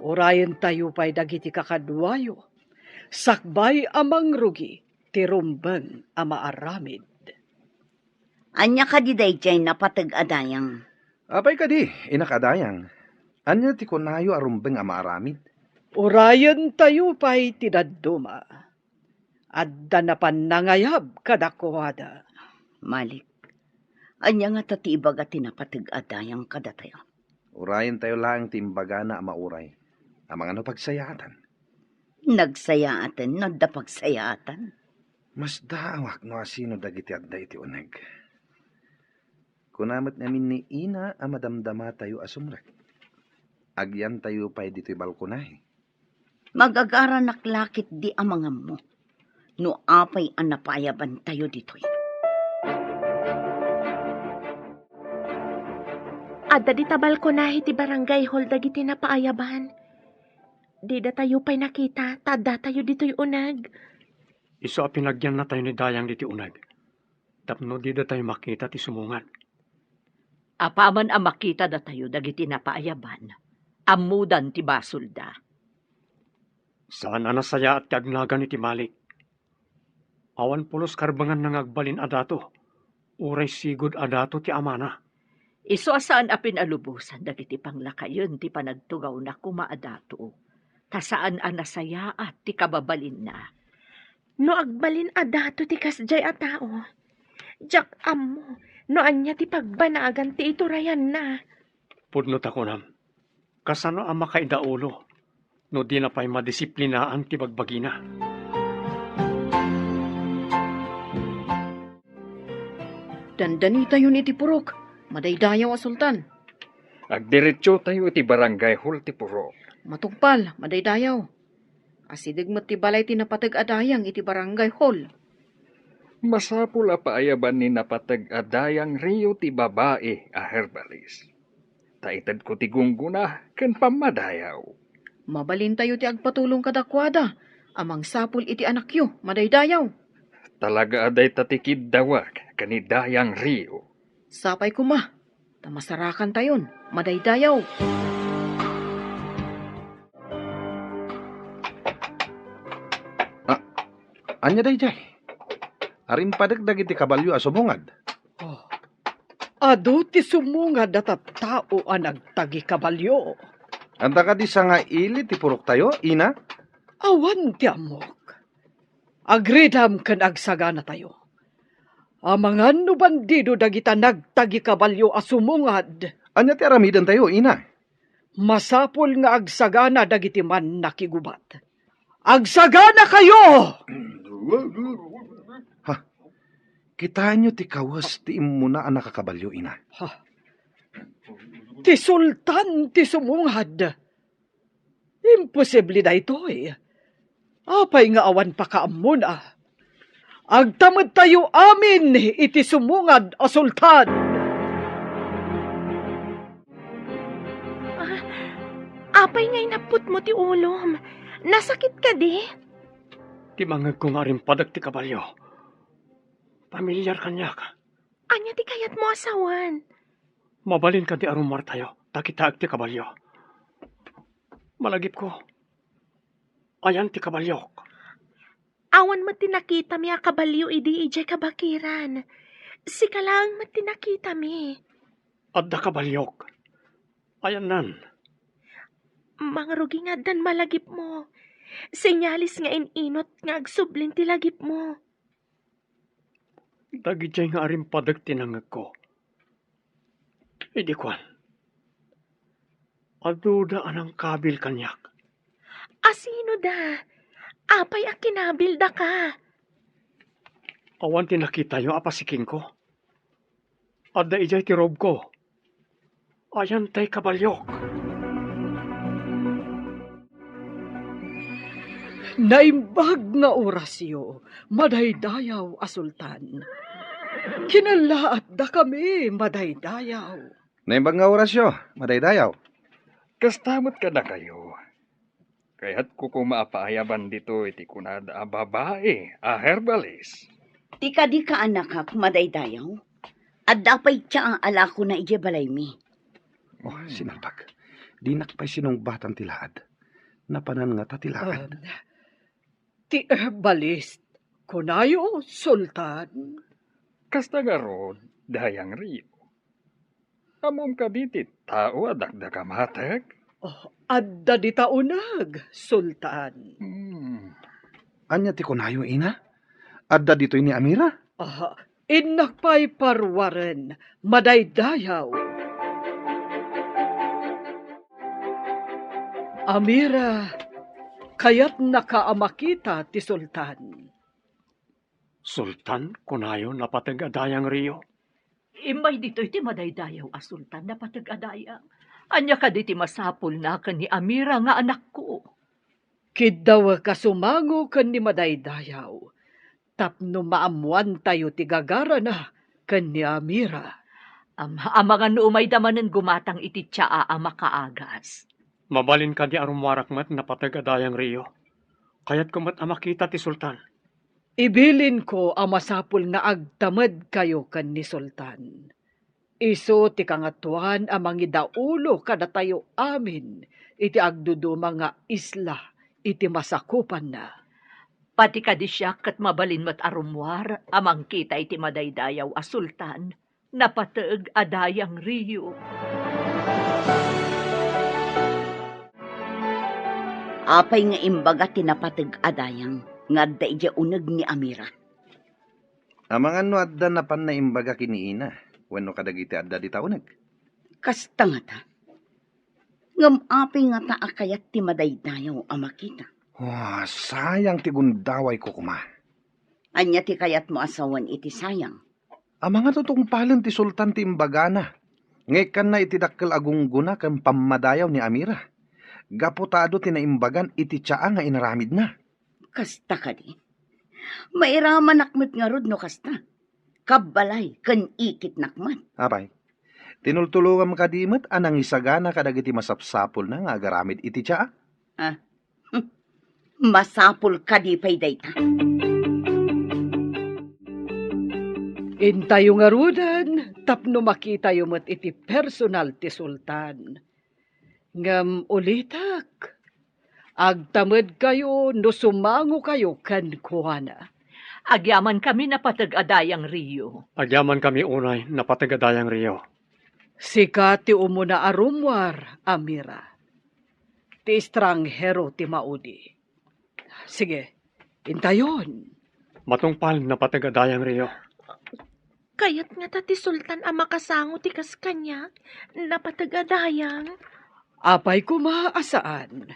urayentayo pay dagiti kakaduayo, sakbay a mangrugi ti rumbeng a maaramid. Ania kadi daydiay napateg a dayang? Apay kadi, inak a dayang? Ania ti kunayo a rumbeng a maaramid? Urayentayo pay ti dadduma. Adda napan nangayab kadakuada. Malik, ania ngata ti ibaga ti napateg a dayang kadatayo? Urayentayo laeng ti imbagana a mauray. Amangan no pagsayaatan. Nagsayaaten no adda pagsayaatan. Masdaawak no asino dagiti adda iti uneg. Kuna met ngamin ni Ina a madamdamatayo a sumrek. Agyantayo pay ditoy balkonahe. Magagaranak la ketdi a mangammo no apay a napaayabantayo ditoy. Adda dita balkonahe ti barangay hall dagiti napaayaban. Didatayo pay nakita, ta addatayo ditoy uneg. Isu a pinagyannatayo ni Dayang ditoy uneg. Tapno didatayo makita ti sumungad. Apaman a makita datayo dagiti napaayaban, ammodan ti basolda. Saan a nasayaat ti agnagan iti Malik. Awan pulos karbenganna nga agbalin a dato, uray sigud a dato ti amana. Isu a saan a pinalubosan dagiti panglakayen ti panagtugawna koma a dato, ta saan a nasayaat ti kababalinna. No agbalin a dato ti kasdiay a tao, diak ammo No ania ti pagbanagan ti iturayanna? Pudno ta kunam, kasano a makaidaulo no dina pay madisiplinaan ti bagbagina? Dandanitayon iti purok, madaydayaw a sultan. Agdiretsotayo iti barangay hall ti purok. Matungpal, madaydayaw. Asideg met ti balay ti napateg a dayang iti barangay hall. Masapul a paayaban ni napateg a dayang Rio ti babai a herbalis. Ta itedko ti gunggona ken pammadayaw. Mabalintayo ti agpatulong kadakuada a mangsapul iti anakyo, madaydayaw. Talaga a dayta ti kiddawek ken ni Dayang Rio. Sapay koma, ta masarakantayon, madaydayaw. Ah, ania daydiay? Arimpadek dagiti kabalio a sumungad. Oh. Adu ti sumungad a tattao a nagtagikabalio. Adda kadi sangaili ti puroktayo, ina? Awan ti ammok. Agridam ken agsaganatayo. Amangan no bandido dagita nagtagikabalio a sumungad. Ania ti aramidentayo, ina? Masapul nga agsagana dagiti mannakigubat. Agsaganakayo! Ha? Kitaenyo ti kawes ti immuna a nakakabalio, ina. Ha? Ti sultan ti sumungad. Imposible daytoy. Apay nga awan pakaammona? Agtamedtayo amin iti sumungad a sultan. Ah, apay nga inapputmo ti ulom? Nasakit kadi? Ti mangngegko nga arimpadek ti kabalio. Pamilyar kaniak. Ania ti kayatmo a sawen? Mabalin kadi a rummuartayo, ta kitaek ti kabalio. Malagipko, ayan ti kabaliok. Awan met ti nakitami a kabalio idi idiay kabakiran. Sika laeng met ti nakitami. Adda kabaliok. Ayannan. Mangrugi nga addan malagipmo. Senyales nga in-inut nga agsublin ti lagipmo. Dagidiay nga arimpadek ti nangngegko. Idi kuan, aduda a nangkabil kaniak. Asino da? Apay a kinabil daka? Awan ti nakitayo a pasikenko. Adda idiay ti robko. Ayan tay kabaliok. Naimbag nga orasyo, madaydayaw a sultan. Kinallaat dakami, madaydayaw. Naimbag nga orasyo, madaydayaw. Kasta met kadakayo. Kayatko koma a paayaban ditoy ti kunada a babai a herbalis. Ti kadi kaanakak, madaydayaw. Adda pay tsaa a lakona idiay balaymi. Oh, sinalbag. Dinak pay sinungbatan ti laad. Napanan ngata ti laad. Um, ti herbalist, kunayo, Sultan? Kasta ngarud, Dayang Rio. Ammom kadi ti tao a dakdakamatek? Oh, adda dita uneg, Sultan. Hmm. Ania ti kunayo, ina? Adda ditoy ni Amira? Ah, innak pay paruaren, madaydayaw. Amira, kayatnaka a makita ti Sultan. Sultan, kunayo, napateg a Dayang Rio? Immay ditoy ti madaydayaw a Sultan, napateg a dayang. Ania kadi ti masapulna ken ni Amira nga anakko? Kiddawek a sumango ken ni madaydayaw tapno maammoantayo ti gagarana ken ni Amira. Am-, amangan no umayda manen gumatang iti tsaa a makaagas. Mabalin kadi a rummuarak met, napateg a Dayang Rio? Kayatko met a makita ti Sultan. Ibilinko a masapul nga agtamedkayo ken ni Sultan. Isu ti Kangatoan a mangidaulo kadatayo amin iti agduduma nga isla iti masakupanna. Pati kadi siak ket mabalin met a rummuar a mangkita iti madaydayaw a Sultan, napateg a Dayang Rio. Apay nga imbaga ti napateg a dayang nga adda idiay uneg ni Amira? Amangan no adda napan naimbaga ken ni ina. wenno kadagiti adda dita uneg? Kasta ngata. Ngem apay ngata a kayat ti madaydayaw a makita? Wa, sayang ti gundawayko koma. Ania ti kayatmo a sawen iti sayang? Amangan no tungpalen ti sultan ti imbagana nga ikkanna iti dakkel a gunggona ken pammadayaw ni Amira, gapu ta adu ti naimbagan iti tsaa nga inaramidna. Kasta kadi? Mairamanak met ngarud no kasta. Kabbalay ken ikitnak met. Apay, tinultulongam kadi met a nangisagana kadagiti masapsapulna nga agaramid iti tsaa? Ah, hmm. Masapul kadi pay dayta. Intayo ngaruden tapno makitayo met iti personal ti sultan. Ngem ulitek, agtamedkayo no sumangokayo kenkuana. Agyamankami, napateg a Dayang Rio. Agyamankami unay, napateg a Dayang Rio. Sika ti umuna a rummuar, Amira. Ti estranghero ti maudi. Sige, intayon. Matungpal, napateg a Dayang Rio. Kayat ngata ti sultan a makasango ti kas kaniak, napateg a Dayang. Apay koma a saan.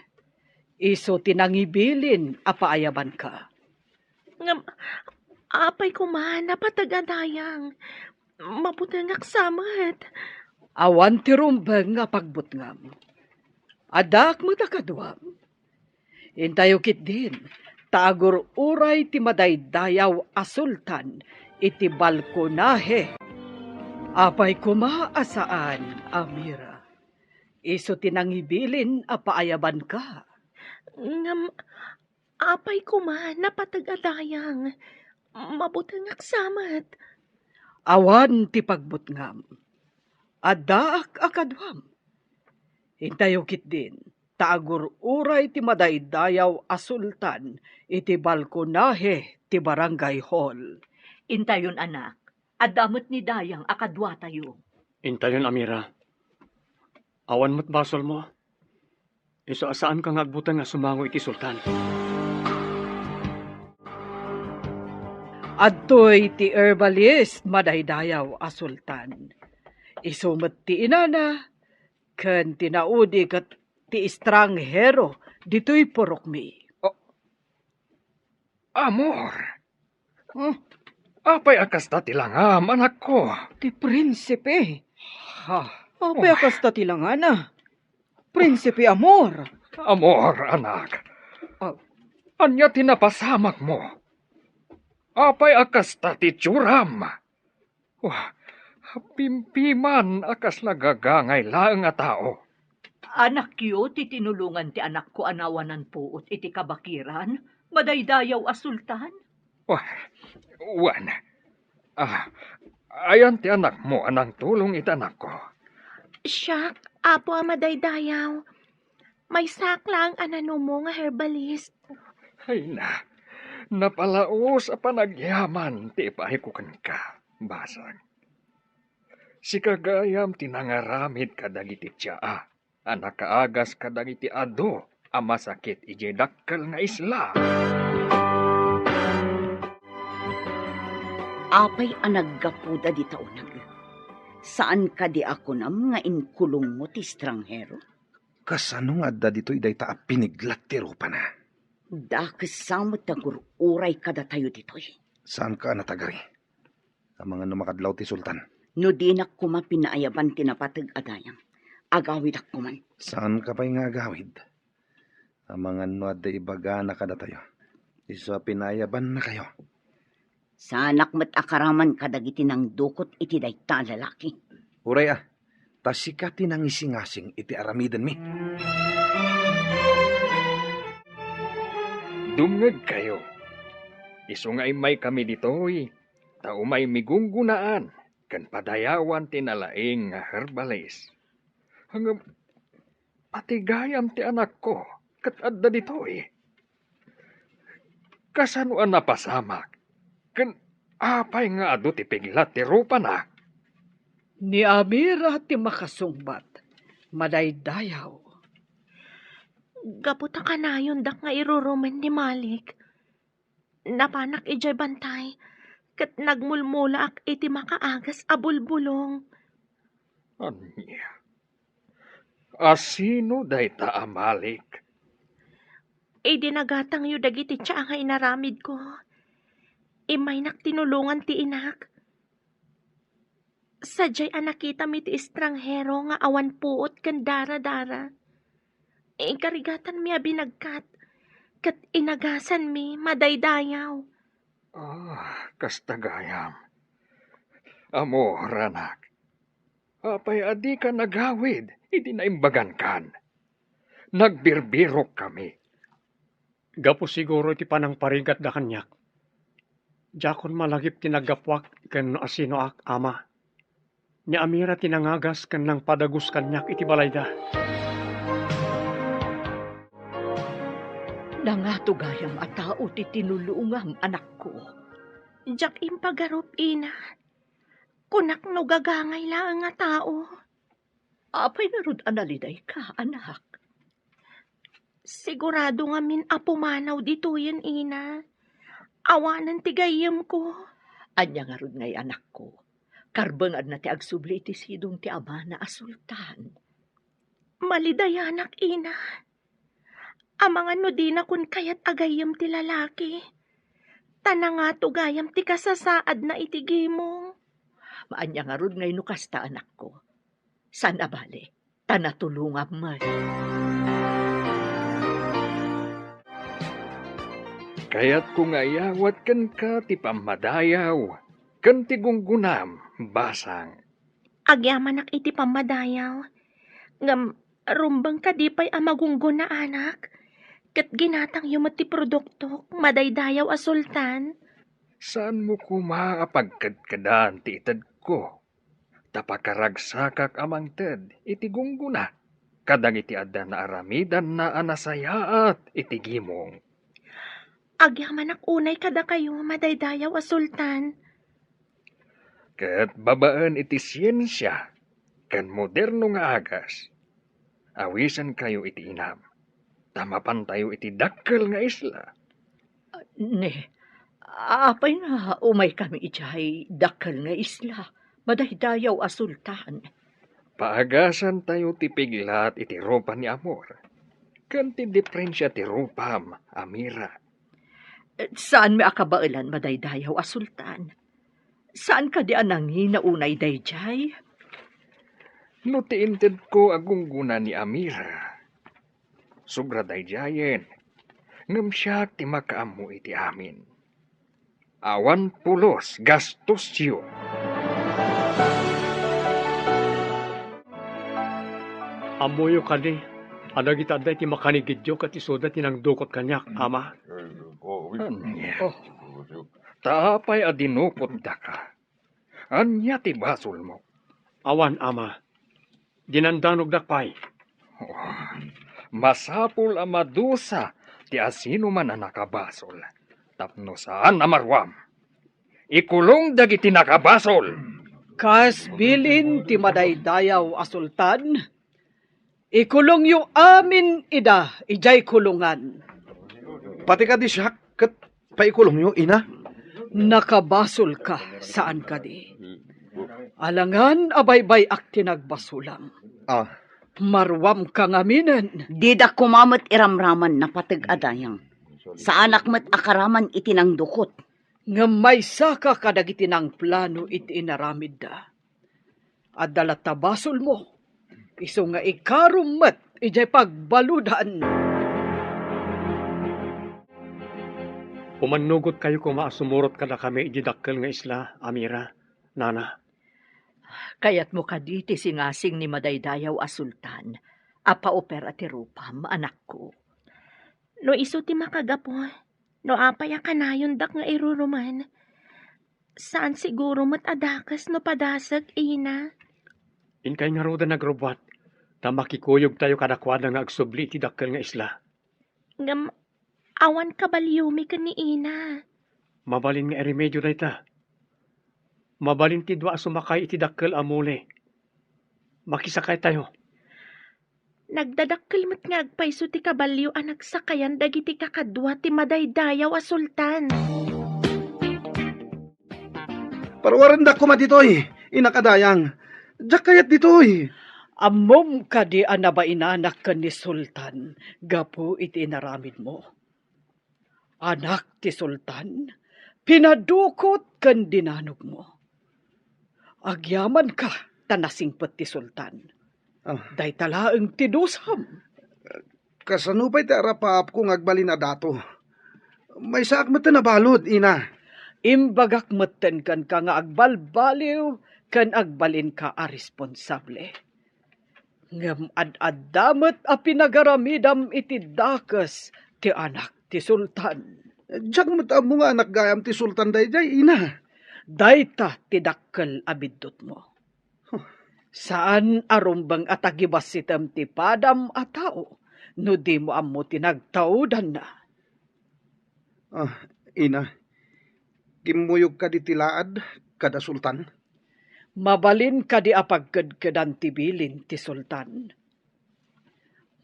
Isu ti nangibilin a paayabanka. Ngem, apay koma, napateg a Dayang. Mabutengak sa met. Awan ti rumbeng nga pagbutngam. Addaak met a kaduam. Intayo ketdin, ta agur-uray ti madaydayaw a sultan iti balkonahe. Apay koma a saan, Amira. Isu ti nangibilin a paayabanka. Ngem, apay koma, napateg a Dayang. Mabutengak sa met. Awan ti pagbutngam. Addaak a kaduam. Intayo ketdin, ta agur-uray ti madaydayaw a sultan iti balkonahe ti barangay hall. Intayon, anak, adda met ni Dayang a kaduatayo. Intayon, Amira. Awan met basolmo. Isu a saanka nga agbuteng a sumango iti sultan. Adtoy ti herbalist madaydayaw a sultan. Isu met ti inana, ken ti naudi ket ti estranghero ditoy purokmi. Oh. Amor! Hmm? Apay a kasta ti langam, anakko? Ti prinsipe. Ha? Apay a Oh. kasta ti langana? Prinsipe Amor. Amor, anak. Ah. Ania ti napasamakmo? Apay a kasta ti itsuram? Wah, pimpiman a kasla gagangay laeng a tao. Anakyo ti tinulongan ti anakko a nawanan puot iti kabakiran, madaydayaw a sultan? Wah, wen. Ah, ayan ti anakmo a nangtulong iti anakko? Siak, Apo a madaydayaw. Maysaak laeng a nanumo nga herbalist. Ay na, napalaos a panagyaman ti ipaayko kenka, basag. Sika gayam ti nangaramid kadagiti tsaa a nakaagas kadagiti adu a masakit idiay dakkel nga isla. Apay a naggapuda dita uneg? Saan kadi a kunam nga inkulongmo ti estranghero? Kasano nga adda ditoy dayta a piniglat ti rupana? Dakes sa met ti agur-uray kadatayo ditoy. Saanka a natagari. Amangan no makadlaw ti sultan. No dinak koma pinaayaban ti napateg a dayang, agawidak koman. Saanka pay nga agawid. Amangan no adda ibagana kadatayo. Isu a pinaayabannakayo. Saanak met a karaman kadagiti nangdukot iti dayta a lalaki. Uray a, ta sika ti nangisingasing iti aramidenmi. Dumngegkayo. Isu nga immaykami ditoy, ta umaymi gunggonaan ken padayawan ti nalaing nga herbalist. Ngem, pati gayam ti anakko ket adda ditoy. Kasano a napasamak? Ken apay nga adu ti piglat ti rupana? Ni Amira ti makasungbat, madaydayaw. Gapu ta kanayondak nga irurumen ni Malik, napanak idiay bantay. ket nagmulmulaak iti makaagas a bulbulong. Ania? Asino dayta a Malik? Idi nagatangyo dagiti tsa nga inaramidko, immaynak tinulongan ti inak. Sadiay a nakitami ti estranghero nga awan puot ken daradara, inkarigatanmi a binagkat, ket inagasanmi madaydayaw. Ah, kasta gayam. Amor, anak, apay a dika nagawid idi naimbagankan? Nagbirbirokami. Gapu siguro iti panangparigatda kaniak, diakon malagip ti naggapuak ken no asinoak, ama. Ni Amira ti nangagas ken nangpadagus kaniak iti balayda. Nangato gayam a tao ti tinulongam, anakko. Diak impagarup, ina. Kunak no gagangay laeng a tao. Apay ngarud a nalidayka, anak? Sigurado ngamin a pumanaw ditoyen, ina. Awanen ti gayyemko. Ania ngarud ngay, anakko? Karbenganna ti agsubli iti sidong ti amana a sultan. Malidayanak, ina. Amangan no dinakon kayat a gayyem ti lalaki. Ta nangato gayam ti kasasaadna iti gimong. Ania ngarud ngay no kasta, anakko? Saan a bale, ta natulongam met. Kayatko nga iyawat kenka ti pammadayaw ken ti gunggonam, basang. Agyamanak iti pammadayaw. Ngem rumbeng kadi pay a magunggona, anak? Ket ginatangyo met ti produktok, madaydayaw a sultan. Saanmo koma a pagkedkedan ti itedko? Ta pakaragsakak a mangted iti gunggona kadagiti adda naaramidanna a nasayaat iti gimong. Agyamanak unay kadakayo, madaydayaw a sultan. Ket babaen iti siensia ken moderno nga agas, awisenkayo iti inam, ta mapantayo iti dakkel nga isla. Ne, apay nga umaykami idiay dakkel nga isla, madaydayaw a sultan? Paagasantayo ti piglat iti rupa ni Amor, ken ti diprensia ti rupam, Amira. Saanmi a kabaelan, madaydayaw a sultan? Saan kadi a nangina unay daydiay? No ti intedko a gunggona ni Amira, sobra daydiayen, ngem siak ti makaammo iti amin. Awan pulos gastosyo. Ammoyo kadi a dagiti adda iti makanigidyo ket isuda ti nangdukot kaniak, ama? Ania? Oh. Ta apay a dinukotdaka? Ania ti basolmo? Awan, ama. Dinandanogdak pay. Oh, masapul a madusa ti asinoman a nakabasol tapno saan a maruam. Ikulong dagiti nakabasol. Kas bilin ti madaydayaw a sultan, ikulongyo amin ida idiay kulongan. Pati kadi siak ket paikulongyo, ina? Nakabasolka, saan kadi? Alangan a baybay-ak ti nagbasolam. Ah. Maruamka ngaminen. Didak koma met iramraman napateg a dayang. Saanak met a karaman iti nangdukot. Ngem maysaka kadagiti nangplano iti inaramidda. Adda latta basolmo, isu nga ikarom met idiay pagbaludan. Umannugotkayo koma a sumurot kadakami idiay dakkel nga isla, Amira, nana. Kayatmo kadi ti singasing ni madaydayaw a sultan a paupera ti rupam, anakko? No isu ti makagapu, no apay a kanayondak nga iruruman, saan siguro met a dakes no padasek, ina. Inkay ngaruden agrubbuat, ta makikuyogtayo kadakuada nga agsubli iti dakkel nga isla. Ngem awan kabaliomi ken ni ina. Mabalin nga iremedio dayta. Mabalin ti dua a sumakay iti dakkel a muli. Makisakaytayo. Nagdadakkel met nga agpayso ti kabalio a nagsakayan dagiti kakadua ti madaydayaw a sultan. Paruarendak koma ditoy, inak a dayang. Diak kayat ditoy. Ammom kadi a nabainanak ken ni Sultan gapu iti inaramidmo? Anak ti Sultan, pinadukot ken dinanogmo. Agyamanka ta nasingpet ti Sultan. Ah. Dayta laeng ti dusam. Kasano pay ti arapaapko nga agbalin a dato? Maysaak metten a balud, ina. Imbagak metten kenka nga agbalbaliw ken agbalinka a responsable. Ngem ad-adda met a pinagaramidam iti dakes ti anak ti sultan. Diak met ammo nga anak gayam ti sultan daydiay, ina. Dayta ti dakkel a biddutmo. Huh. Saan a rumbeng a tagibassitem ti padam a tao no dimo ammo ti nagtaudanna. Ah, ina, kimmuyog kadi ti laad kada sultan? Mabalin kadi a pagkedkedan ti bilin ti sultan?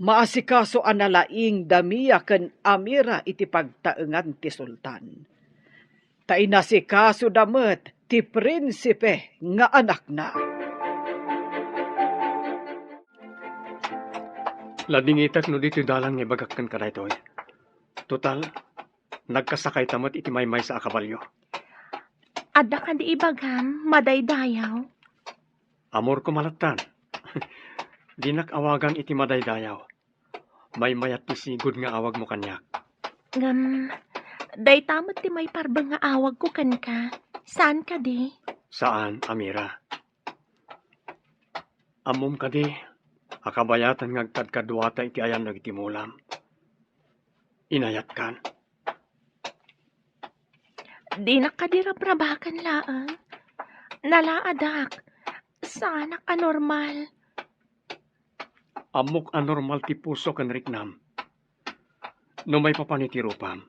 Maasikaso a nalaing da Mia ken Amira iti pagtaengan ti sultan. Ta inasikasoda met ti prinsipe nga anakna. Ladingitek no ditoy dalan nga ibagak kenka daytoy. Total, nagkasakayta met iti maymaysa a kabalio. Adda kadi ibagam, madaydayaw? Amorko malattan. Dinak awagan iti madaydayaw. Maymayat ti sigud nga awagmo kaniak. Ngem, dayta met ti maiparbeng nga awagko kenka. Saan kadi? Saan, Amira. Ammom kadi a kabayatan nga agkadkaduata iti ayan dagiti mulam? Inayatkan. Dinak kadi rabrabakan laeng. Nalaadak. Saanak a normal. Ammok a normal ti puso ken riknam. No maipapan iti rupam,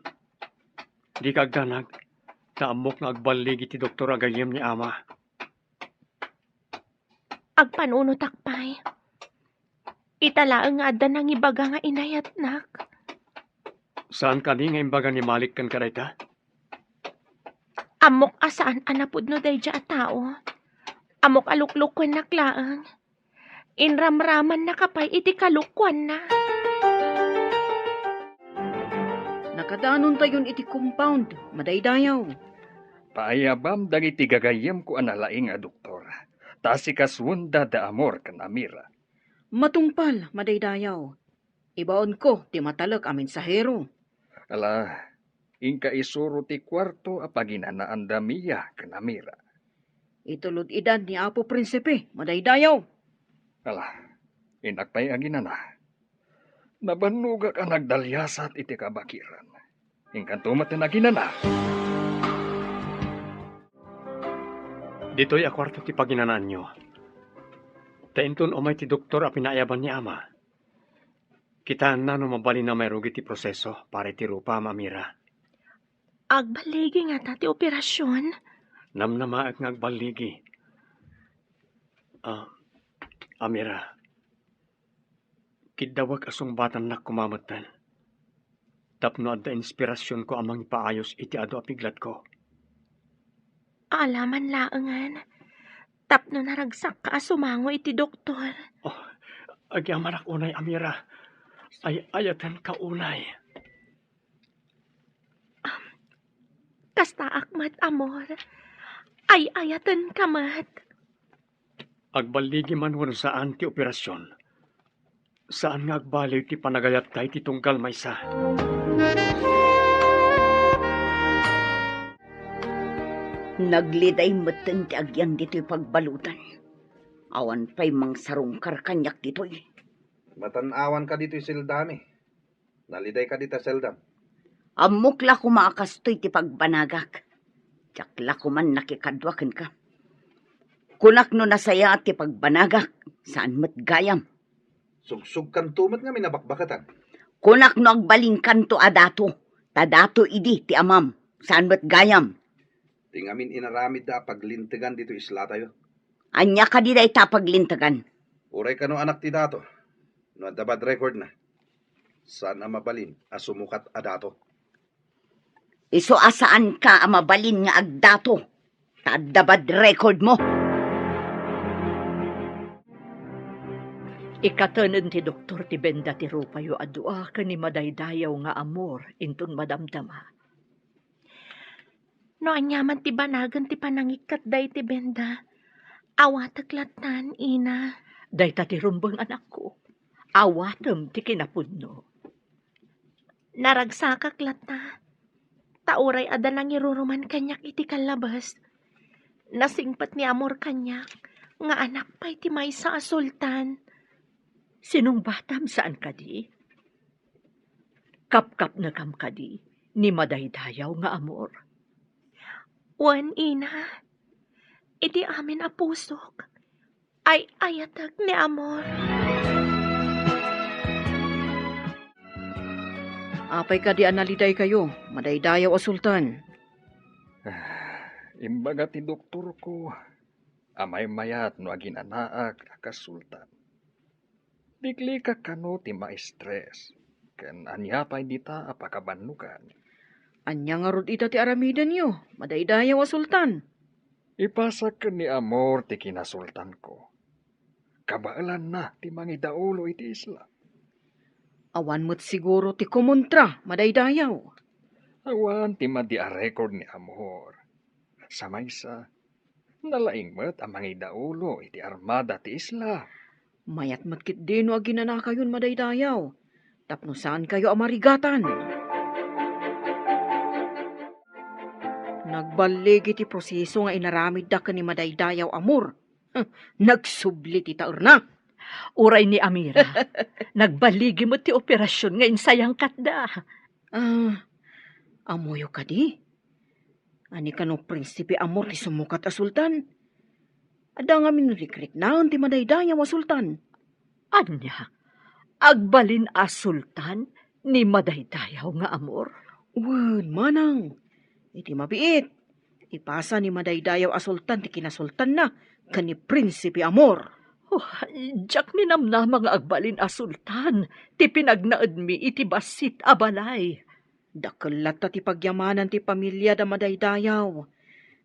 dika agdanag, ta ammok nga agballigi ti doktor a gayyem ni ama. Agpanunotak pay. Ita laeng nga adda nangibaga nga inayatnak. Saan kadi nga imbaga ni Malik kenka dayta? Ammok a saan a napudno daydiay a tao. Ammok a luklukuennak laeng. Inramramannaka pay iti kalokuanna. Nakadanontayon iti compound, madaydayaw. Paayabam dagiti gagayyemko a nalaing a doktor, ta asikasuenda da Amor ken Amira. Matungpal, madaydayaw. Ibaonko ti matalek a mensahero. Ala, inka isuro ti kuarto a paginanaan da Mia ken Amira. Itulod idan ni Apo Prinsipe, madaydayaw. Ala, innak pay aginana. Nabannogak a nagdaliasat iti kabakiran. Inkanto met ti naginana. Ditoy a kuarto ti paginanaanyo. Ta inton umay ti doktor a pinaayaban ni ama, kitaenna no mabalin a mairugi ti proseso para iti rupam, Amira. Agballigi ngata ti operasion? Namnamaek nga agballigi. Ah, Amira, kiddawek a sungbatannak koma metten tapno adda inspirasionko a mangipaayos iti adu a piglatko. Alaman laengen, tapno naragsakka a sumango iti doktor. Oh, agyamanak unay, Amira. Ay-ayatenka unay. Kastaak met, Amor. Ay-ayatenka met. Agballigi man wenno saan ti operasion, saan nga agbaliw ti panagayatta iti tunggal maysa. Nagliday metten ti agyan ditoy pagbaludan. Awan pay mangsarungkar kaniak ditoy. Matan-awanka ditoy seldami. Naliday kadi ta seldam. Ammok la koma a kastoy ti pagbanagak. Diak la koma nakikadua kenka. Kunak no nasayaat ti pagbanagak, saan met gayam. Sugsugkanto met ngamin a bakbakatan. Kunak no agbalinkanto a dato, ta dato idi ti amam, saan met gayam. Ti ngamin inaramidda a paglintegan ditoy islatayo. Ania kadi dayta a paglintegan? Uray kano anak ti dato, no adda bad recordna, saan a mabalin a sumukat a dato. Isu a saanka a mabalin nga agdato. Ta adda bad record mo. Ikatenen ti doktor ti benda ti rupayo a dua ken ni madaydayaw nga amor inton madamdama. No ania man ti banagen ti panangikkat dayta ti benda, awatek lattan, ina. Dayta ti rumbeng, anakko. Awatem ti kinapudno. Naragsakak latta, ta uray adda nangiruruman kaniak iti kallabes. Nasingpet ni Amor kaniak nga anak pay ti maysa a sultan. Sinungbatam saan kadi? Kapkapnekam kadi ni madaydayaw nga Amor? Wen, ina. Iti amin a pusok, ay-ayatek ni Amor. Apay kadi a nalidaykayo, madaydayaw a sultan? Ah, imbaga ti doktorko a maymayat no aginanaak a kas sultan. Liklikak kano ti maestres, ken ania pay dita a pakabannogan? Ania ngarud ita ti aramidenyo, madaydayaw a sultan? Ipasak ken ni Amor ti kinasultanko. Kabaelanna ti mangidaulo iti isla. Awan met siguro ti kumontra, madaydayaw. Awan ti madi a record ni Amor. Sa maysa, nalaing met a mangidaulo iti armada ti isla. Mayat met ketdi no aginanakayon, madaydayaw, tapno saankayo a marigatan. Nagballigi ti proseso nga inaramidda ken ni madaydayaw Amor. Huh, nagsubli ti taerna. Uray ni Amira, nagballigi met ti operasion nga insayangkatda. Ah, ammoyo kadi? Ania kano, Prinsipe Amor ti sumukat a sultan? Adda ngamin rikriknaen ti madaydayaw a sultan. Ania? Agbalin a sultan ni madaydayaw nga Amor? Wen, manang. Iti mabiit, ipasa ni madaydayaw a sultan ti kinasultanna ken ni Prinsipe Amor. Oh, diak ninamnama nga agbalin a sultan ti pinagnaedmi iti bassit a balay. Dakkel latta ti pagyamanan ti pamiliada madaydayaw,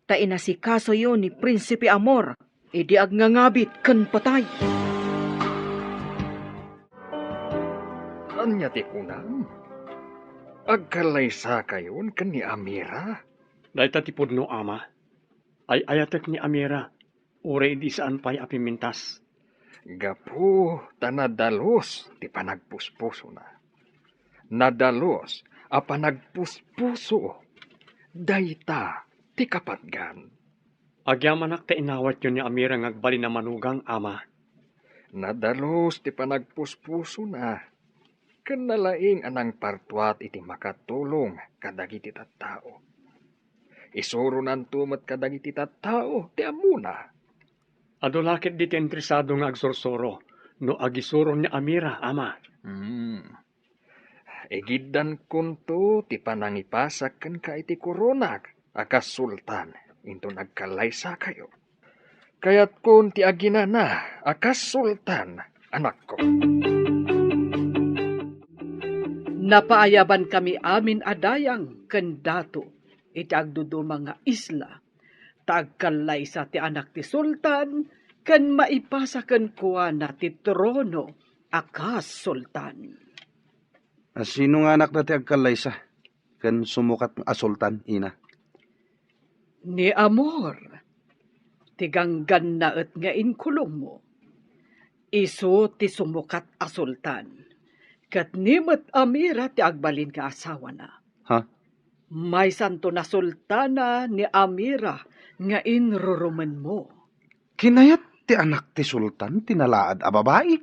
ta inasikasoyo ni Prinsipe Amor idi agngangabit ken patay. Ania ti kunam? Agkallaysakayon ken ni Amira? Dayta ti pudno, ama. Ay-ayatek ni Amira, uray idi saan pay a pimmintas. Gapu ta nadalus ti panagpuspusona. Nadalus a panagpuspuso, dayta ti kapatgan. Agyamanak ta inawatyo ni Amira nga agbalin a manugang, ama. Nadalus ti panagpuspusona, ken nalaing a nangpartuat iti makatulong kadagiti tattao. Isuronanto met kadagiti tattao ti ammona. Adu la ketdi ti interesado nga agsursuro no agisuro ni Amira, ama. Hmm. Igiddankonto ti panangipasak kenka iti koronak a kas sultan inton agkallaysakayo. Kayatkon ti aginana a kas sultan, anakko. Napaayabankami amin a dayang ken dato iti agduduma nga isla, ta agkallaysa ti anak ti sultan ken maipasa kenkuana ti trono a kas sultan. A sino nga anakda ti agkallaysa ken sumukat a sultan, ina? Ni Amor, ti ganggannaet nga inkulongmo. Isu ti sumukat a sultan, ket ni met Amira ti agbalin nga asawana. Ha? Maysanton a sultana ni Amira nga inrurumenmo. Kinayat ti anak ti sultan ti nalaad a babai?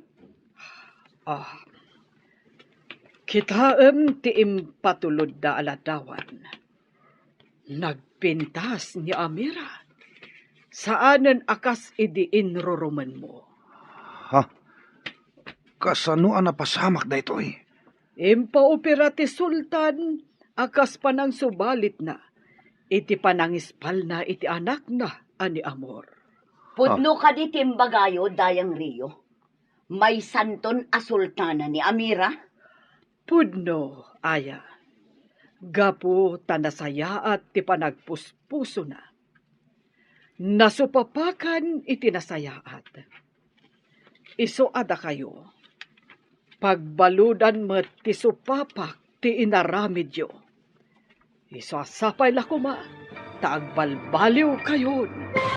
Ah, kitaem ti impatulodda a ladawan. Nagpintas ni Amira. Saanen a kas idi inrurumenmo. Ha? Kasano a napasamak daytoy? Impaupira ti sultan a kas panangsubalitna iti panangispalna iti anakna a ni Amor. Pudno kadi ti imbagayo, Dayang Rio? Maysanton a sultana ni Amira? Pudno, aya. Gapu ta nasayaat ti panagpuspusona. Nasupapakan iti nasayaat. Isu a dakayo, pagbaludan met ti supapak ti inaramidyo. Isu a sapay la koma ta agbalbaliwkayon.